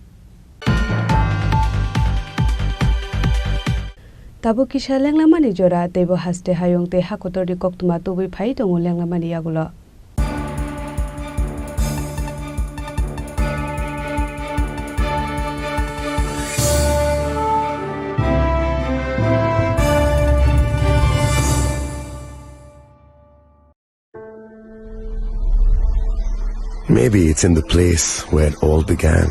Tabuk kisa lenglamani jora, teibo haste hayung tei hakotorni koktwma tubui phai tongo lenglamani yagulo. Maybe it's in the place where it all began.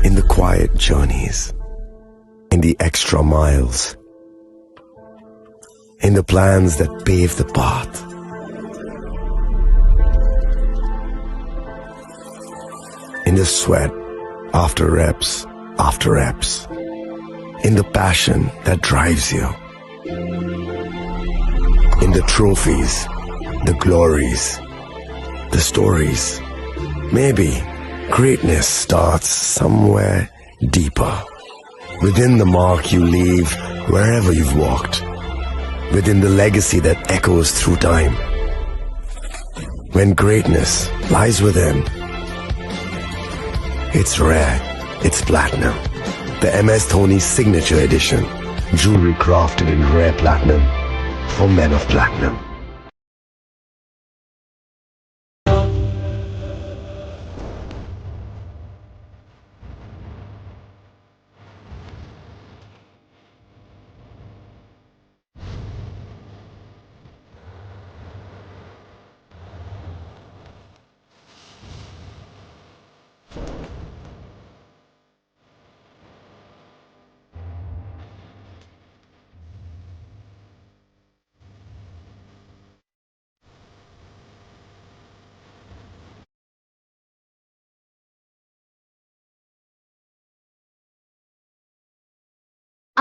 In the quiet journeys, in the extra miles, in the plans that pave the path, in the sweat after reps after reps, in the passion that drives you. In the trophies, the glories, the stories. Maybe greatness starts somewhere deeper. Within the mark you leave wherever you've walked. Within the legacy that echoes through time. When greatness lies within, it's rare, it's platinum. The M S Dhoni Signature Edition. Jewelry crafted in rare platinum for men of platinum.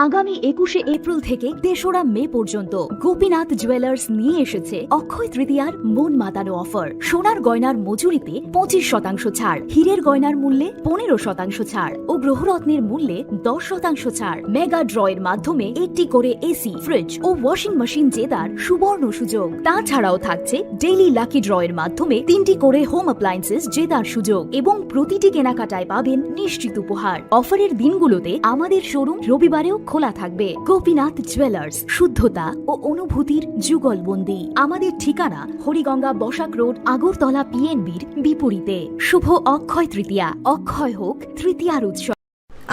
আগামী একুশে এপ্রিল থেকে তেসরা মে পর্যন্ত গোপীনাথ জুয়েলার্স নিয়ে এসেছে অক্ষয় তৃতীয়ার মন মাতানো অফার। সোনার গয়নার মজুরিতে পঁচিশ শতাংশ ছাড়, হীরের গয়নার মূল্যে পনেরো শতাংশ ছাড় ও গ্রহরত্নের মূল্যে দশ শতাংশ ছাড়। মেগা ড্রয়ের মাধ্যমে একটি করে এসি, ফ্রিজ ও ওয়াশিং মেশিন জেতার সুবর্ণ সুযোগ। তাছাড়াও থাকছে ডেইলি লাকি ড্রয়ের মাধ্যমে তিনটি করে হোম অ্যাপ্লায়েন্সেস জেতার সুযোগ এবং প্রতিটি কেনাকাটায় পাবেন নিশ্চিত উপহার। অফারের দিনগুলোতে আমাদের শোরুম রবিবারেও খোলা থাকবে। গোপীনাথ জুয়েলার্স, শুদ্ধতা ও অনুভূতির যুগলবন্দি। আমাদের ঠিকানা হরিগঙ্গা বসাক রোড, আগরতলা পিএনবির বিপরীতে। শুভ অক্ষয় তৃতীয়া, অক্ষয় হোক তৃতীয়ার উৎসব।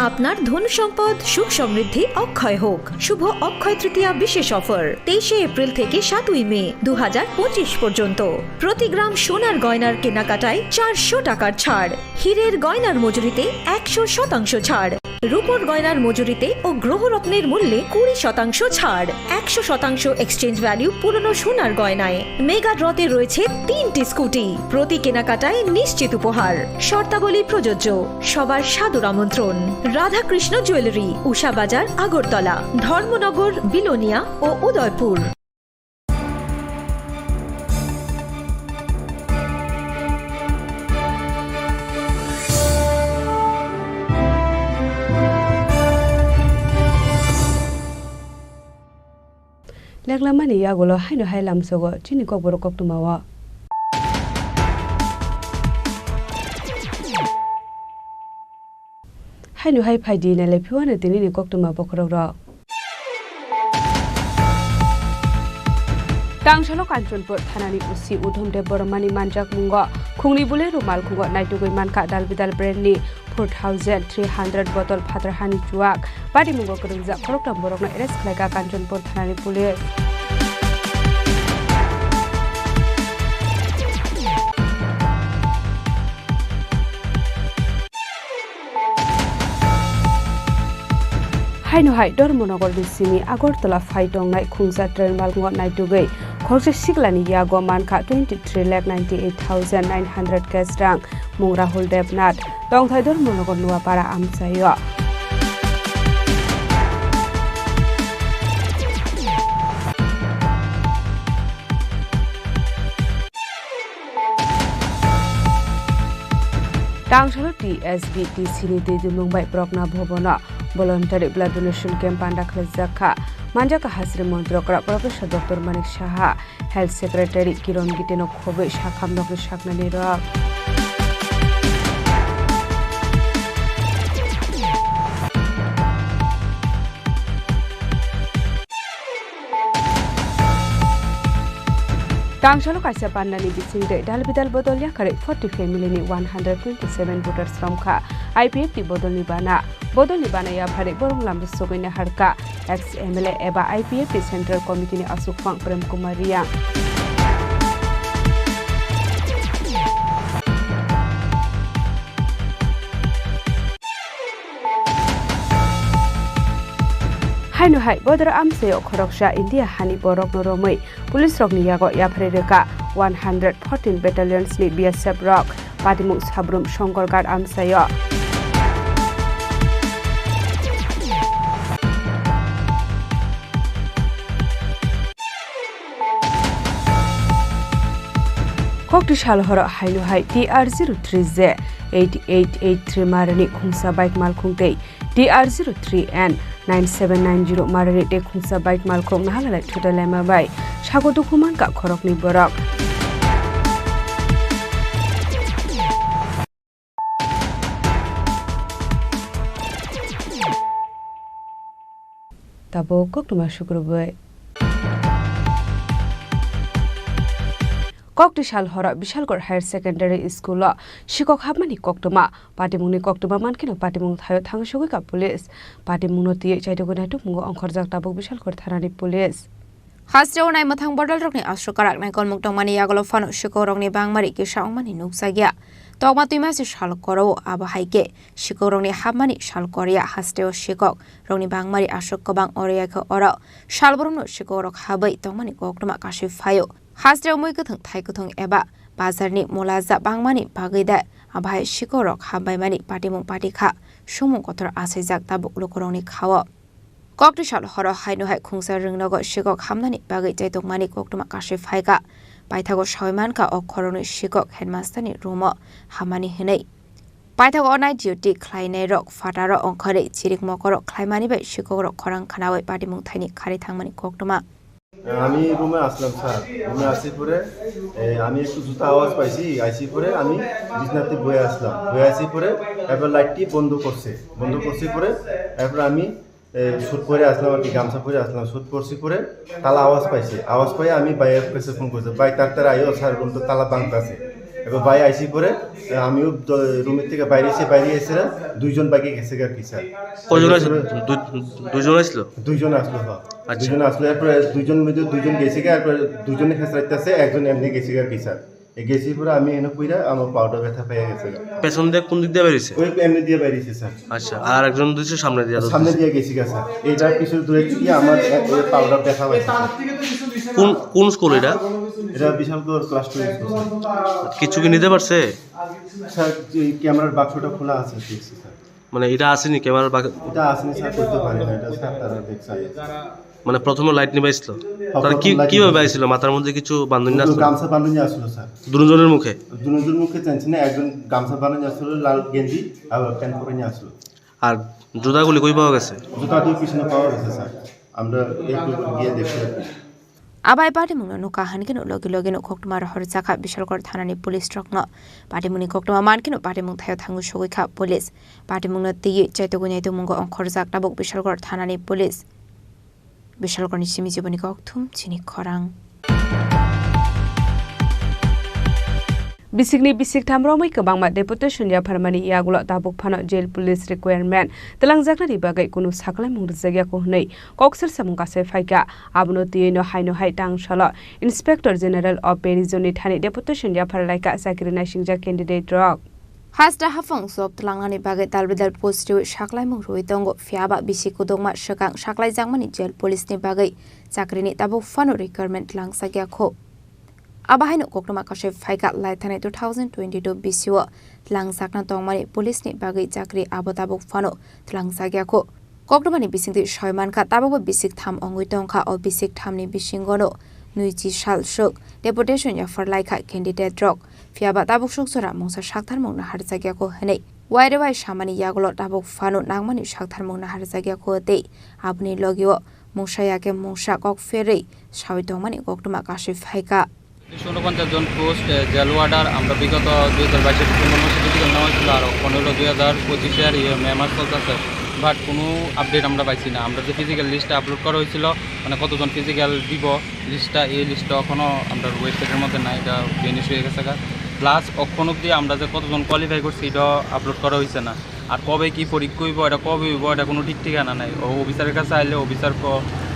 আপনার ধন সম্পদ সুখ সমৃদ্ধি অক্ষয় হোক। শুভ অক্ষয় তৃতীয়া বিশেষ অফার, তেইশে এপ্রিল থেকে সাতই মে দু হাজার পঁচিশ পর্যন্ত। প্রতি গ্রাম সোনার গয়নার কেনাকাটায় চারশো টাকার ছাড়, হীরের গয়নার মজুরিতে একশো শতাংশ ছাড়, রূপোর গয়নার মজুরিতে ও গ্রহরত্নের মূল্যে কুড়ি শতাংশ ছাড়, একশো শতাংশ এক্সচেঞ্জ ভ্যালু পুরনো সোনার গয়নায়। মেগা ড্রতে রয়েছে তিনটি স্কুটি, প্রতি কেনাকাটায় নিশ্চিত উপহার। শর্তাবলী প্রযোজ্য। সবার সাদর আমন্ত্রণ। রাধাকৃষ্ণ জুয়েলারি, উষা বাজার, আগরতলা, ধর্মনগর, বিলোনিয়া ও Udaipur. Leklamani yagulo haino hai lamsogo chini kokborok koktwmao. Haino hai phaidi nailai phiwano tinini koktwma bokhorokrok. Tangsalo Kanchanpur thanani O C Udhom Deb Bormani manjakmungo khungni bule rumal khungo naitugwi mankha dal bidal brandni four thousand three hundred bottle phatar hani chuak. Patimungo kwrwngjak khoroktham borokno arrest khlaikha Kanchanpur thanani police. Haino hai Dharmanagar ni simi Agartala phai tongnai khungsa train malngo naitugwi khoroksa siklani yago mankha twenty three lakh ninety eight thousand nine hundred cash rang, mung Rahul Debnath, tongthai Dharmanagar Nuapara amchaio. Tangsalo T S B T C ni twi dumung bai Progna Bhavan o voluntary blood donation camp panda khlaijak kha. Manjak kha Hasri Montri Okra Professor Doctor Manik Saha, Health Secretary Kiron Gite no khobwi sakham nokni saknani rok. Tangsalo kaisa bandani bisingtwi dalbidal bodol yakarwi forty family ni one hundred twenty seven voters romkha I P F T bodolni bana. Bodolni bana yapharwi borok lamsogwi naharkha ex M L A eba I P F T Central Committee ni aswkphang Prem Kumar Reang. Haino hai bodor amchaio khoroksa India hani borokno romwi police rokni yago yapharwi rwkha one hundred fourteen battalions ni B S F rok. Patimung Sabrum Shongkorghat amchaio. Kokti sal horo haino hai T R zero three J eight eight eight three marani khungsa bike malkhung tei T R zero three N nine seven nine zero marani tei khungsa bike malkhung nahalalai thutai laima bai sago dukhu mankha khoroknwi borok. Tabuk koktwma sukrubwi. Kokti sal horo Bishalgarh Higher Secondary School o sikok hapmani koktwma, patimungni koktwma mankheno patimung thaio thang sogwi kha police. Patimungno twiwi chaitugwi naitukmungo ongkhorjak tabuk Bishalgarh thanani police. Hasteo naimwthang bodolrokni aswk karak naikolmung tongmani yagulo phano sikokrokni bangmari kisa wngmani nukjakya. Tokma twima se sal koro-o, abo hai khe sikokrokni hapmani sal korya hasteo sikokrokni bangmari aswk kwbang, oro ya khe oro salbrumno sikokrok habwi tongmani koktwma kasui phaio. Hasteo mui kwthwng thai kwthwng eba bazarni mulaja bangmani bagwi de, abo hai sikokrok hambaimani patimung pati kha, sumung kotor achaijak tabuk lukurokni khao. Kokti sal horo haino hai khungsa rwngnogo sikok hamnani bagwi chaitokmani koktwma kasui phaikha. Paithago sawi mankha o khoroknwi sikok headmasterni room-o hamani hwnwi. Paithago o night duty khlainairok phataro ongkhorwi chirik mokoro khlaimani bai sikokrok khorang khnaui patimung thaini khari thangmani koktwma. আমি রুমে আসলাম স্যার, রুমে আসার পরে এ, আমি একটু জুতা আওয়াজ পাইছি, আইসি পরে আমি বিছনাতে বয়ে আসলাম, বয়ে আসি পরে এরপর লাইটটি বন্ধ করছে, বন্ধ করছি পরে এরপর আমি এ, স্যুট পরে আসলাম আর কি, গামছা পরে আসলাম, স্যুট পরছি পরে তালা আওয়াজ পাইছি, আওয়াজ পাই আমি ভাইয়ের কাছে ফোন করছি, "ভাই তাড়াতাড়ি আইও স্যার, রুম তো তালা ভাঙতাছে।" এবার ভাই আইসি পরে এ, আমিও দ-, রুমের থেকে বাইরে এসে, বাইরে এসে দুইজন বাইকে গেছে আর কি স্যার। কয়জন আছিল? দুই-, দুইজন আছিল? দুইজন আসলো, হ্যাঁ। আচ্ছা। দুইজন আসলো, এরপরে দুইজন মধ্যে দুইজন গেছে গা, এরপরে দুইজনে হেঁচড়াইতেছে, একজন এমনি গেছে গা কি স্যার। এ গেছি পরে আমি এনে কইরা আমার পাওটা ব্যথা পেয়ে গেছে গা। পেছন দিয়ে কোন দিক দিয়ে বেরিয়েছে? ওই এমনি দিয়ে বেরিয়েছে স্যার। আচ্ছা, আর একজন দিছে সামনে দিয়ে সামনে ধরছে। দিয়ে গেছি গা স্যার। এটা কিছু দূরে থেকে আমার এ, এ পাওটা ব্যথা হয়েছে স্যার। কোন, কোন স্কুল এটা? এটা Bishalgarh class to school sir. কিছু কি নিতে পারছে? স্যার, যে ক্যামেরার বাক্সটা খোলা আছে দেখছি স্যার। মানে এটা আসেনি ক্যামেরার বাক্স? এটা আসেনি স্যার, করতে পারি না, এটা স্যার তারা দেখছে। মানে প্রথমে লাইট নিবাইছিল? হ্যাঁ, তারা কি, প্রথমে লাইট কিভাবে নিবাইছিল। বাইছিল? মাথার মধ্যে কিছু বান্ধনী না আসলো? গামছা বান্ধনী আসলো স্যার। দুজনের মুখে? দুজনের মুখে জানছি না, একজন গামছা বান্ধনী আসলো, লাল গেঞ্জি আর প্যান্ট পরে নিয়ে আসলো। আর জুতাগুলি কই পাওয়া গেছে? জুতা দুই পিছনে পাওয়া গেছে স্যার, আমরা একটু গিয়ে দেখতে পারি। Abai patimungno nukha hankhe no logi logi no koktwma rohorjakha Bishalgarh thanani police rokno. Patimungni koktwma mankhe no patimung thaio thangwi sogwi kha police. Patimungno twiwi chaitugwi naitukmungo ongkhorjak tabuk Bishalgarh thanani police. Bishalgarhni simi jiboni kokthum chini khorang. Bisikni bisik tham romwi kwbangma deputation yapharmani yagulo tabuk phano jail police requirement twlangjaknani bagwi kunu saklaimung rwjakya hwnwi kok sir samung kasai phaikha. Abono twiwi no haino hai tangsalo Inspector General of Prison ni thani deputation yaphar laikha chakiri naisingjak candidate rok. Hasta haphang job twlangnani bagwi dalbidal post riwi saklaimung rwui tongo, phiyaba bisi kudukma swkang saklaijakmani jail police ni bagwi chakrini tabuk phano requirement twlangjakya kho. Abo haino koktwma kasui phaikha laithani two thousand twenty-two bisio twlangjakna tongmani police ni bagwi chakri abo tabuk phano twlangjakya kho. Koktwmani bisingtwi soi mankha, tabukbo bisik tham wngwi tongkha. O bisik thamni bisingono nwichi sal swk deputation yaphar laikha candidate rok. Phiyaba tabuk swk jora mungsa saktharmung naharjakya kho hwnwi waire wai samani yagulo tabuk phano nangmani saktharmung naharjakya kho tei aboni logio mungsa yakhe mungsa kok pherwi sawi tongmani koktwma kasui phaikha. দুইশো ঊনপঞ্চাশ জন পোস্ট, এ, jail order আমরা বিগত দুই হাজার বাইশে ডিসেম্বর মাসে ফিজিক্যাল নেওয়া হয়েছিল, আর এখন হলো দুই হাজার পঁচিশে আর ইয়ে মে মাস চলতেছে, বাট কোনো আপডেট আমরা পাইছি না। আমরা যে ফিজিক্যাল লিস্টটা আপলোড করা হয়েছিল, মানে কতজন ফিজিক্যাল দিব লিস্টটা, এই লিস্টটা এখনও আমরা ওয়েবসাইটের মধ্যে নাই, এটা ভ্যানিশ হয়ে গেছে গা। প্লাস এখন অবধি আমরা যে কতজন কোয়ালিফাই করছি, এটা আপলোড করা হয়েছে না। আর কবে কি পরীক্ষা হইব, এটা কবে হইব, এটা কোনো ঠিক ঠিকানা নাই। ও অফিসারের কাছে আইলে অফিসার ক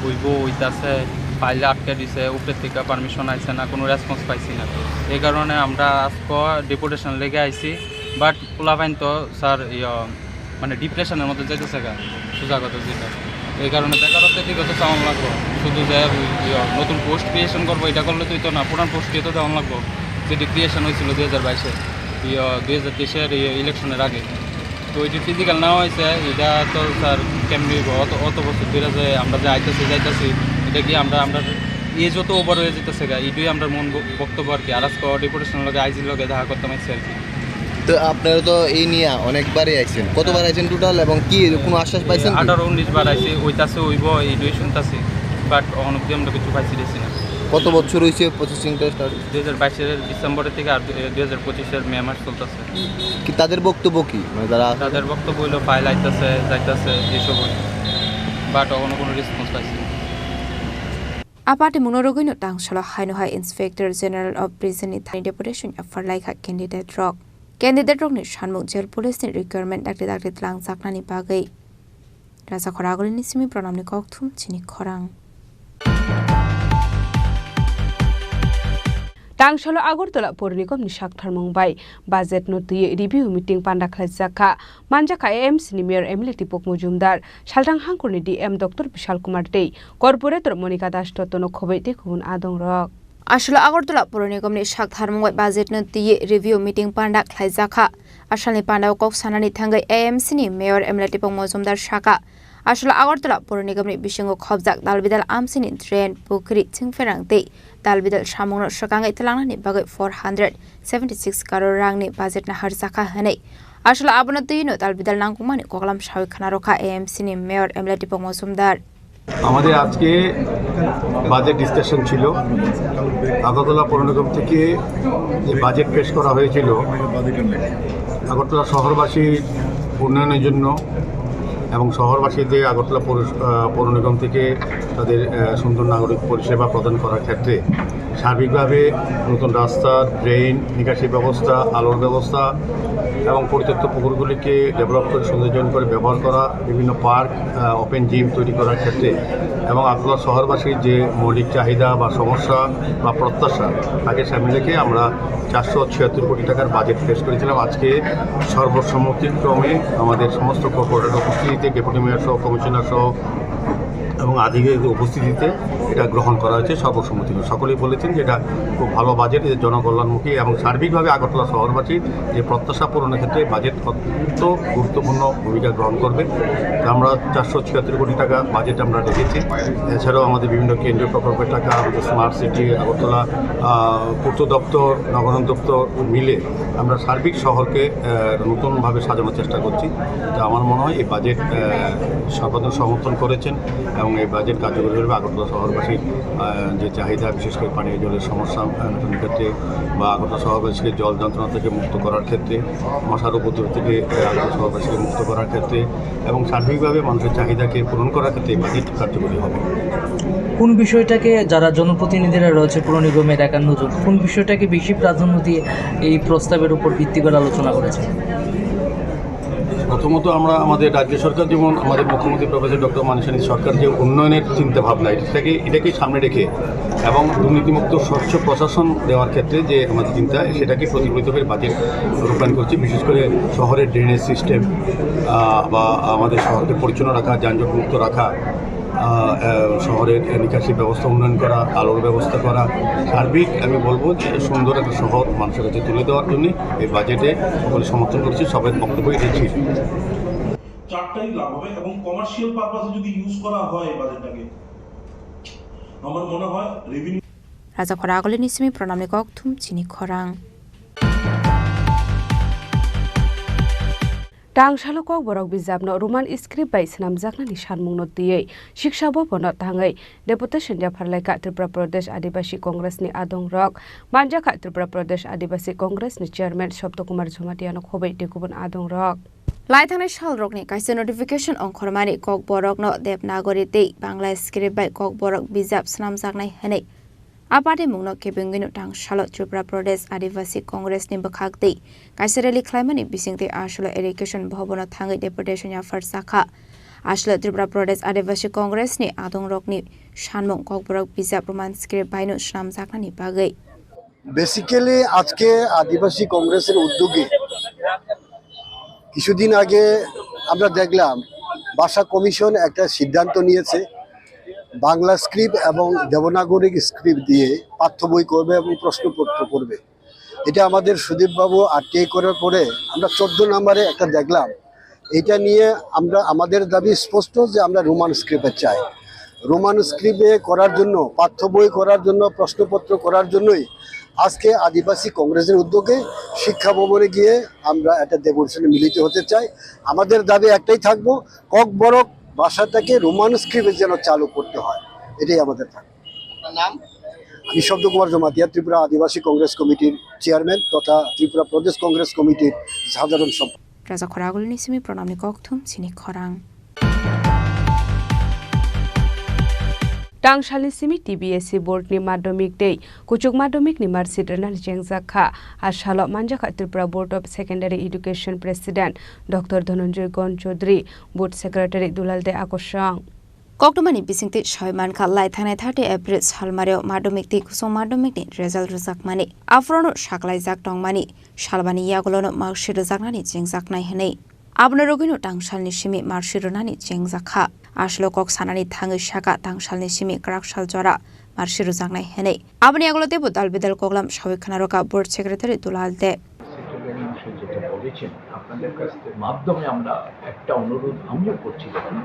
হইব, হইতাছে, ফাইলে আটকে দিছে, উপরের থেকে পারমিশন আইছে না, কোনো রেসপন্স পাইছি না। এই কারণে আমরা আজকে ডেপুটেশন লেগে আইছি, বাট পোলাপাইন তো স্যার ইয় মানে ডিপ্রেশনের মধ্যে যাইতেছে গা, সোজা কথা যেটা। এই কারণে বেকারত্বের দিকে তো চাওয়ান লাগবো, শুধু যে ইয় নতুন পোস্ট ক্রিয়েশন করবো, এটা করলে তুই তো না, পুরান পোস্ট দিয়ে তো দেওয়ান লাগবো, যেটি ক্রিয়েশন হয়েছিল দুই হাজার বাইশে, ইয় দুই হাজার তেইশের ইলেকশনের আগে। তো এই যে ফিজিক্যাল নেওয়া হয়েছে, এটা তো স্যার কেমনি হইব? অত, অত বছর ধরে যে আমরা যে আইতেছি, যাইতেছি, এটা কি আমরা, আমরা এজ তো ওভার হয়ে যেতেছে গা, এটাই আমরা মন ব-, বক্তব্য আর কি। আর আজকে ডেপুটেশন লগে আইজির লগে দেখা করতাম আইছি আর কি। তো আপনারা তো এই নিয়ে অনেকবারই আইছেন, কতবার আইছেন টোটাল এবং কি কোনো আশ্বাস পাইছেন কি? আঠারো উনিশ বার আইছি, ওইতাছে হইব, এইটাই শুনতাছি, বাট অখন অব্দি আমরা কিছু পাইছি দেখছি না। কত বছর হয়েছে প্রসেসিংটা স্টার্ট? দুই হাজার বাইশের ডিসেম্বরের থেকে আর দুই হাজার পঁচিশের মে মাস চলতেছে। কি তাদের বক্তব্য কি? মানে তারা তাদের বক্তব্য হইলো ফাইল আইতাছে, যাইতাছে, এইসব হইলো। বাট অখনো কোনো রেসপন্স পাইছি না। Apate muno rogwino tangsalo haino hai Inspector General of Prison ni thani deputation yaphar laikha candidate rok. Candidate rokni sanmung jail police ni requirement dakti dakti twlangjaknani bagwi. Raja Khoragulini simi Pranamni kokthum chini khorang. Tangsalo Agartala Pur Nigomni saktharmung bai budget no twiwi review meeting panda khlaijak kha. Manjak kha A M C ni Mayor M L A Tipok Mojumdar, Salthang Hangkurni D M Doctor Bishal Kumar tei Corporator Monika Das Dotto no khobwi tei kubun adong rok. Aswk Agartala Pur Nigomni saktharmung bai budget no twiwi review meeting panda khlaijak kha. Asalni pandao kok sanani thangwi A M C ni Mayor M L A Tipok Mojumdar sakha, aswk Agartala Pur Nigomni bisingo khobjak dalbidal amsini drain, pukhri, chingpherang tei dalbidal samungno swkangwi twlangnani bagwi four hundred seventy six crore rangni budget naharjakha hwnwi. Aswk abono twino dalbidal nangkukmani koklam sawi khna rwkha A M C ni Mayor M L A Tipok Mojumdar. আমাদের আজকে budget discussion ছিল। আগরতলা পৌর নিগম থেকে যে বাজেট পেশ করা হয়েছিল আগরতলা শহরবাসীর উন্নয়নের জন্য এবং শহরবাসীতে আগরতলা পৌর-, আহ, পৌর নিগম থেকে তাদের, আহ, সুন্দর নাগরিক পরিষেবা প্রদান করার ক্ষেত্রে সার্বিকভাবে নতুন রাস্তা, ড্রেন, নিকাশি ব্যবস্থা, আলোর ব্যবস্থা এবং পরিত্যক্ত পুকুরগুলিকে ডেভেলপ করে সৌন্দর্যায়ন করে ব্যবহার করা, বিভিন্ন পার্ক, আহ, ওপেন জিম তৈরি করার ক্ষেত্রে এবং আগরতলা শহরবাসীর যে মৌলিক চাহিদা বা সমস্যা বা প্রত্যাশা, তাকে সামনে রেখে আমরা চারশো ছিয়াত্তর কোটি টাকার বাজেট পেশ করেছিলাম। আজকে সর্বসম্মতিক্রমে আমাদের সমস্ত কর্পোরেটর উপস্থিতিতে, ডেপুটি মেয়র সহ, কমিশনার সহ এবং আধিকারিকদের উপস্থিতিতে এটা গ্রহণ করা হয়েছে সর্বসম্মতিক্রমে। সকলেই বলেছেন যে এটা খুব ভালো বাজেট, এটা জনকল্যাণমুখী এবং সার্বিকভাবে আগরতলা শহরবাসীর যে প্রত্যাশা পূরণের ক্ষেত্রে বাজেট অত্যন্ত গুরুত্বপূর্ণ ভূমিকা গ্রহণ করবে। আমরা চারশো ছিয়াত্তর কোটি টাকা বাজেট আমরা রেখেছি। এছাড়াও আমাদের বিভিন্ন কেন্দ্রীয় প্রকল্পের টাকা, আমাদের স্মার্ট সিটি, আগরতলা, আহ, পূর্ত দপ্তর, নগরায়ণ দপ্তর মিলে আমরা সার্বিক শহরকে, আহ, নতুনভাবে সাজানোর চেষ্টা করছি। তো আমার মনে হয় এই বাজেট, আহ, সর্বাধিক সমর্থন করেছেন এবং এই বাজেট কার্যকরী হবে আগরতলা শহরবাসীর, আহ, যে চাহিদা, বিশেষ করে পানীয় জলের সমস্যা, আহ, মেটানোর ক্ষেত্রে বা আগরতলা শহরবাসীকে জল যন্ত্রণা থেকে মুক্ত করার ক্ষেত্রে, মশার উপদ্রব থেকে, আহ, আগরতলা শহরবাসীকে মুক্ত করার ক্ষেত্রে এবং সার্বিকভাবে মানুষের চাহিদাকে পূরণ করার ক্ষেত্রে এই বাজেট কার্যকরী হবে। কোন বিষয়টাকে যারা জনপ্রতিনিধিরা রয়েছে পৌর নিগমের একান্ন জন, কোন বিষয়টাকে বেশি প্রাধান্য দিয়ে এই প্রস্তাবের উপর ভিত্তি করে আলোচনা করেছে? প্রথমত আমরা আমাদের রাজ্য সরকার, যেমন আমাদের মুখ্যমন্ত্রী প্রফেসর ডক্টর মানিক সাহানির সরকার যে উন্নয়নের চিন্তা ভাবনা, এটাকে, এটাকে সামনে রেখে এবং দুর্নীতিমুক্ত স্বচ্ছ প্রশাসন দেওয়ার ক্ষেত্রে যে আমাদের চিন্তা, সেটাকে প্রতিফলিত করে বাজেট রূপায়ণ করছি। বিশেষ করে শহরের ড্রেনেজ সিস্টেম বা আমাদের শহরকে পরিচ্ছন্ন রাখা, যানজট মুক্ত রাখা, আহ, আহ, শহরের নিকাশি ব্যবস্থা উন্নয়ন করা, আলোর ব্যবস্থা করা, সার্বিক আমি বলবো যে সুন্দর একটা শহর মানুষের কাছে তুলে দেওয়ার জন্য এই বাজেটে সকলে সমর্থন করেছে, সবাই বক্তব্য এসেছে। চারটাই লাভ হবে এবং কমার্শিয়াল পারপাসে যদি ইউজ করা হয় এই বাজেটটাকে, আমার মনে হয় revenue Raja Khoragulini simi pranamni kokthum chini khorang. Tangsalo Kokborok bijapno Roman script bai swnamjaknani sanmungno twiwi Shiksha Bhavanno thangwi deputation yapharlaikha Tripura Pradesh Adibasi Congressni adongrok, manjakha Tripura Pradesh Adibasi Congressni chairman Sabto Kumar Jamatia-no khobwi tei kubun adongrok. Lai thangnai salrokni kaisa notification ongkhormani Kokborokno Devanagari tei Bangla script bai Kokborok bijap swnamjaknai hwnwi a patimungno kebengwino tangsalo Tripura Pradesh Adivasi Congress ni bwkhak twi kaisa rally khlaimani bisingtwi Ashalo Education Bhavan-o thangwi deputation yapharjakha. Ashalo Tripura Pradesh Adivasi Congress ni adongrokni sanmung Kokborok bijap Roman script baino swnamjaknani bagwi. Basically আজকে আদিবাসী কংগ্রেসের উদ্যোগে কিছুদিন আগে আমরা দেখলাম ভাষা কমিশন একটা সিদ্ধান্ত নিয়েছে, বাংলা স্ক্রিপ্ট এবং দেবনাগরিক স্ক্রিপ্ট দিয়ে পাঠ্য বই করবে এবং প্রশ্নপত্র করবে। এটা আমাদের সুদীপবাবু আরটিআই করার পরে আমরা চোদ্দ নম্বরে একটা দেখলাম। এটা নিয়ে আমরা, আমাদের দাবি স্পষ্ট যে আমরা রোমান স্ক্রিপ্ট চাই। রোমান স্ক্রিপ্টে করার জন্য, পাঠ্য বই করার জন্য, প্রশ্নপত্র করার জন্যই আজকে আদিবাসী কংগ্রেসের উদ্যোগে শিক্ষা ভবনে গিয়ে আমরা একটা ডেপুটেশনে মিলিত হতে চাই। আমাদের দাবি একটাই থাকবো, ককবরক ভাষাটাকে রোমান স্ক্রিপ্টে যেন চালু করতে হয়, এটাই আমাদের দাবি। আপনার নাম? আমি শব্দ কুমার জমাতিয়া, ত্রিপুরা আদিবাসী কংগ্রেস কমিটির চেয়ারম্যান তথা ত্রিপুরা প্রদেশ কংগ্রেস কমিটির সাধারণ সম্পাদক। Raja Khoragulini simi pranamni kokthum chini khorang. Tangsalni simi T B S C board ni madhyamik tei kuchuk madhyamik ni marksheet rwnani chengjak kha. A salo manjakha Tripura Board of Secondary Education President Doctor Dhananjoy Gon Chaudhary, Board Secretary Dulal De Akosong. Koktwmani bisingtwi soi mankha, lai thangnai thirty April salmario madhyamik tei kuchuk madhyamik ni result rwjakmani. Aphuru no saklaijak tongmani, salbani yagulo no marksheet rwjaknani chengjaknai hwnwi. Abono rwgwino tangsalni simi marksheet rwnani chengjakha. Aswlo kok sanani thangwi sakha tangsalni simi kwrak sal jora marksheet rwjaknai hwnwi. Aboni yagulo teibo dal bidal koklam sawi khna rwkha Board Secretary Dulal De. Secretary মশাই যেটা বলেছেন, আপনাদের কাছ থেকে মাধ্যমে আমরা একটা অনুরোধ আমিও করছি, দেখুন,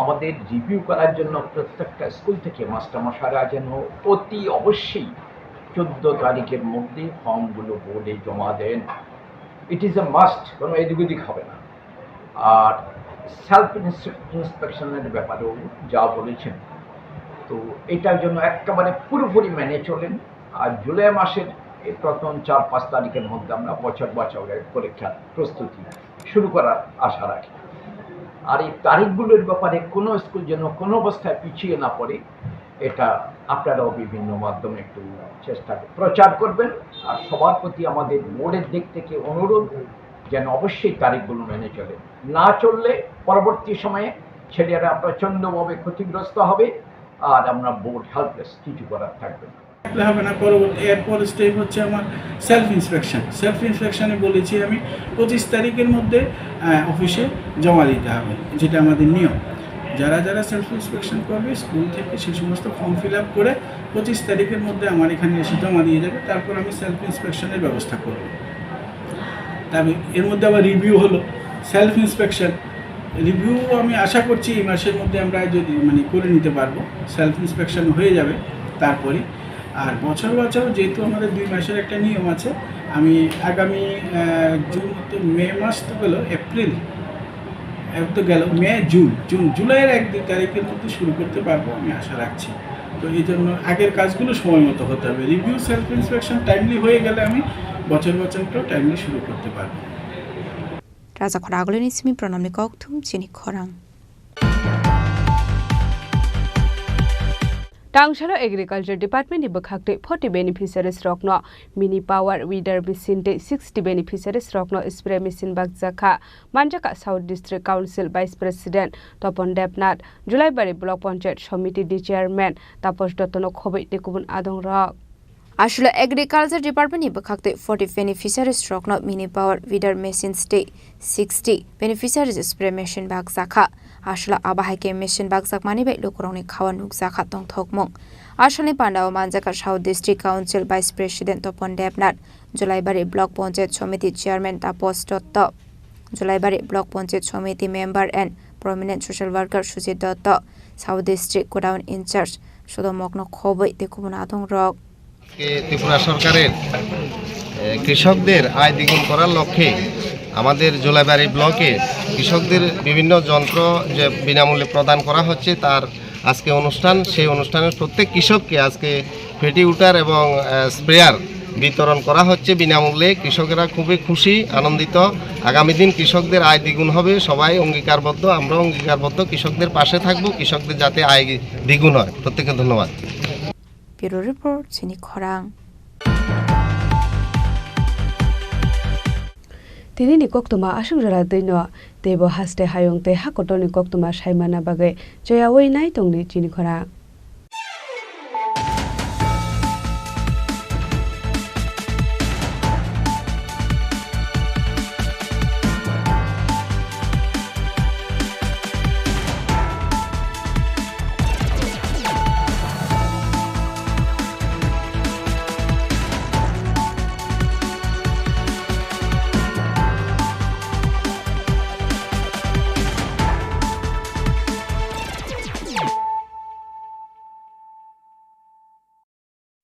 আমাদের রিভিউ করার জন্য প্রত্যেকটা স্কুল থেকে মাস্টারমশাইরা যেন অতি অবশ্যই চোদ্দ তারিখের মধ্যে ফর্মগুলো বোর্ডে জমা দেন। ইট ইজ এ মাস্ট, কোনো এদিক ওদিক হবে না। আর সেলফ ইন্সপেকশনের ব্যাপারেও যা বলেছেন, তো এটার জন্য একেবারে পুরোপুরি মেনে চলেন। আর জুলাই মাসের এই প্রথম চার পাঁচ তারিখের মধ্যে আমরা বছর বছরের পরীক্ষার প্রস্তুতি শুরু করার আশা রাখি। আর এই তারিখগুলোর ব্যাপারে কোনো স্কুল যেন কোনো অবস্থায় পিছিয়ে না পড়ে, এটা আপনারাও বিভিন্ন মাধ্যমে একটু চেষ্টা, প্রচার করবেন। আর সবার প্রতি আমাদের বোর্ডের দিক থেকে অনুরোধ, যেন অবশ্যই তারিখগুলো মেনে চলে। না চললে পরবর্তী সময়ে ছেলেরা প্রচণ্ডভাবে ক্ষতিগ্রস্ত হবে, আর আমরা বোর্ড হেল্পলেস, কিছু করার থাকবে না। থাকলে হবে না। পরবর্তী, এরপর স্টেপ হচ্ছে আমার সেলফ ইন্সপেকশন। সেলফ ইন্সপেকশনে বলেছি আমি পঁচিশ তারিখের মধ্যে, আহ, অফিসে জমা দিতে হবে, যেটা আমাদের নিয়ম। যারা যারা সেলফ ইন্সপেকশন করবে, স্কুল থেকে সে সমস্ত ফর্ম ফিল আপ করে পঁচিশ তারিখের মধ্যে আমার এখানে এসে জমা দিয়ে যাবে। তারপর আমি সেলফ ইন্সপেকশনের ব্যবস্থা করব। তবে এর মধ্যে আবার রিভিউ হলো, সেলফ ইন্সপেকশন রিভিউ আমি আশা করছি এই মাসের মধ্যে আমরা যদি, মানে, করে নিতে পারবো, সেলফ ইন্সপেকশন হয়ে যাবে তারপরে। আর বছর বছর যেহেতু আমাদের দুই মাসের একটা নিয়ম আছে, আমি আগামী, আহ, জুন তো, মে মাস তো গেল, এপ্রিল, এর তো গেল মে, জুন, জুন, জুলাইয়ের এক দুই তারিখের মধ্যে শুরু করতে পারবো আমি আশা রাখছি। তো এই জন্য আগের কাজগুলো সময় মতো হতে হবে। রিভিউ, সেলফ ইন্সপেকশন টাইমলি হয়ে গেলে আমি বছর বছরটাও টাইমলি শুরু করতে পারবো। Raja Khoragulini simi pranamni kokthum chini khorang. Tangsalo Agriculture Department ni bwkhaktwi forty beneficiaries rokno mini power weeder machine tei sixty beneficiaries rokno spray machine bakjakha. Manjakha South District Council Vice President Topon Debnath, Julaibari Block Panchayat Somiti ni Chairman Taposh Dottono khobwi tei kubun adongrok. Aswla Agriculture Department ni bwkhaktwi forty beneficiaries rokno mini power weeder machines tei sixty beneficiaries spray machine bakjakha. Aswla abo hai khe machine bakjakmani bai lukurokni khao nukjakha tongthokmung. Aswlni pandao manjakha South District Council Vice President Topon Debnath, Julaibari Block Panchayat Somiti Chairman Taposh Dotto, Julaibari Block Panchayat Somiti member and prominent social worker Sujit Dotto, South District Godown in-charge Sodomokno khobwi tei kubun adongrok. আজকে ত্রিপুরা সরকারের, এ, কৃষকদের আয় দ্বিগুণ করার লক্ষ্যে আমাদের জোলাইবাড়ি ব্লকে কৃষকদের বিভিন্ন যন্ত্র যে বিনামূল্যে প্রদান করা হচ্ছে, তার আজকে অনুষ্ঠান। সেই অনুষ্ঠানের প্রত্যেক কৃষককে আজকে ফেটি উটার এবং, এ, স্প্রেয়ার বিতরণ করা হচ্ছে বিনামূল্যে। কৃষকেরা খুবই খুশি, আনন্দিত। আগামী দিন কৃষকদের আয় দ্বিগুণ হবে। সবাই অঙ্গীকারবদ্ধ, আমরাও অঙ্গীকারবদ্ধ, কৃষকদের পাশে থাকবো, কৃষকদের যাতে আয় দ্বিগুণ হয়। প্রত্যেককে ধন্যবাদ। Bureau Report, Chini Khorang. Tini ni koktwma aswk jora twi no, teibo haste hayung tei hakotor ni koktwma saimana bagwi choyawi nai tongdi chini khorang.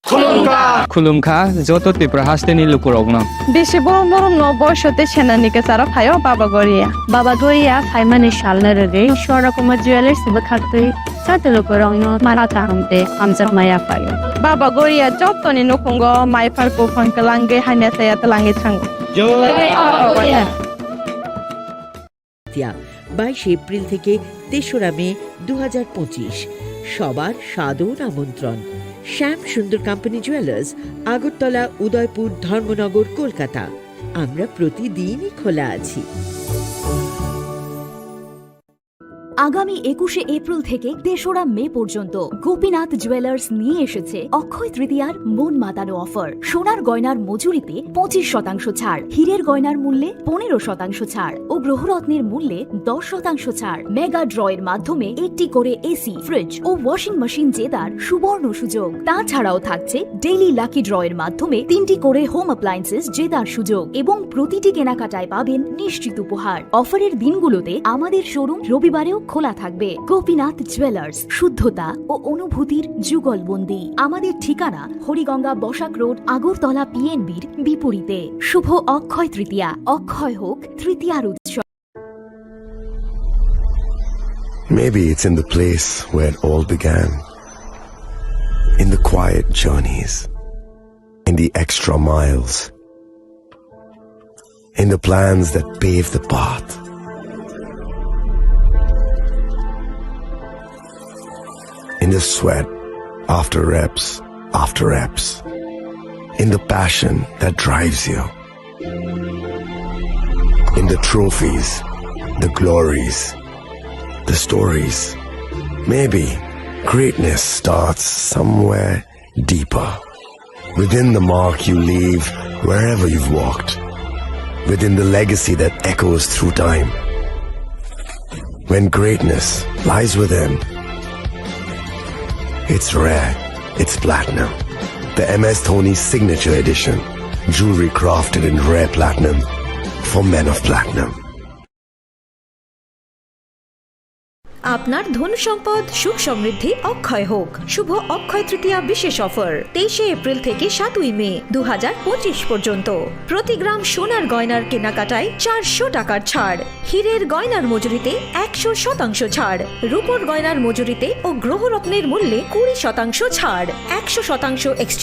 Khulumkha. Khulumkha joto Tripura hasteni lukurokno. Bisi borom borom no boiso tei senani kwcharo phaio Baba Goria. Baba Goria phaimani salno rwgwi Swarna Kumar Jewellers bwkhaktwi joto lukurokno mara kaham tei hamjakma yaphaio. Baba Goria jotoni nukhungo maiphar kuphang kwlangwi hamya saya twlangwi thango. Jai Baba Goria. তিয়া, বাইশে এপ্রিল থেকে তেসরা মে দু হাজার পঁচিশ। সবার সাদর আমন্ত্রণ। শ্যাম Sundar company jewellers, Agartala, উদয়পুর, ধর্মনগর, কলকাতা। আমরা প্রতিদিনই খোলা আছি। আগামী একুশে এপ্রিল থেকে তেসরা মে পর্যন্ত গোপীনাথ জুয়েলার্স নিয়ে এসেছে অক্ষয় তৃতীয়ার মন মাতানো অফার। সোনার গয়নার মজুরিতে পঁচিশ শতাংশ ছাড়, হীরের গয়নার মূল্যে পনেরো শতাংশ ছাড় ও গ্রহরত্নের মূল্যে দশ শতাংশ ছাড়। মেগা ড্রয়ের মাধ্যমে একটি করে এসি, ফ্রিজ ও ওয়াশিং মেশিন জেতার সুবর্ণ সুযোগ। তাছাড়াও থাকছে ডেইলি লাকি ড্রয়ের মাধ্যমে তিনটি করে হোম অ্যাপ্লায়েন্সেস জেতার সুযোগ এবং প্রতিটি কেনাকাটায় পাবেন নিশ্চিত উপহার। অফারের দিনগুলোতে আমাদের শোরুম রবিবারেও খোলা থাকবে। গোপীনাথ জুয়েলার্স, শুদ্ধতা ও অনুভূতির যুগলবন্দি। আমাদের ঠিকানা হরিগঙ্গা বসাক রোড, আগরতলা পিএনবির বিপরীতে। শুভ অক্ষয় তৃতীয়া, অক্ষয় হোক তৃতীয়ার উৎসব। Maybe it's in the place where it all began, in the quiet journeys, in the extra miles, in the plans that pave the path, in the sweat after reps after reps, in the passion that drives you, in the trophies, the glories, the stories. Maybe greatness starts somewhere deeper. Within the mark you leave wherever you've walked. Within the legacy that echoes through time. When greatness lies within, it's rare, it's platinum. The M S Dhoni Signature Edition. Jewelry crafted in rare platinum for men of platinum. আপনার ধন সম্পদ সুখ সমৃদ্ধি অক্ষয় হোক। শুভ অক্ষয় তৃতীয়া বিশেষ অফার, তেইশে এপ্রিল থেকে সাতই মে দু হাজার পঁচিশ পর্যন্ত। প্রতি গ্রাম সোনার গয়নার কেনাকাটায় চারশো টাকার ছাড়, হীরের গয়নার মজুরিতে একশো শতাংশ ছাড়, রূপোর গয়নার মজুরিতে ও গ্রহরত্নের মূল্যে কুড়ি শতাংশ ছাড়, একশো শতাংশ এক্সচেঞ্জ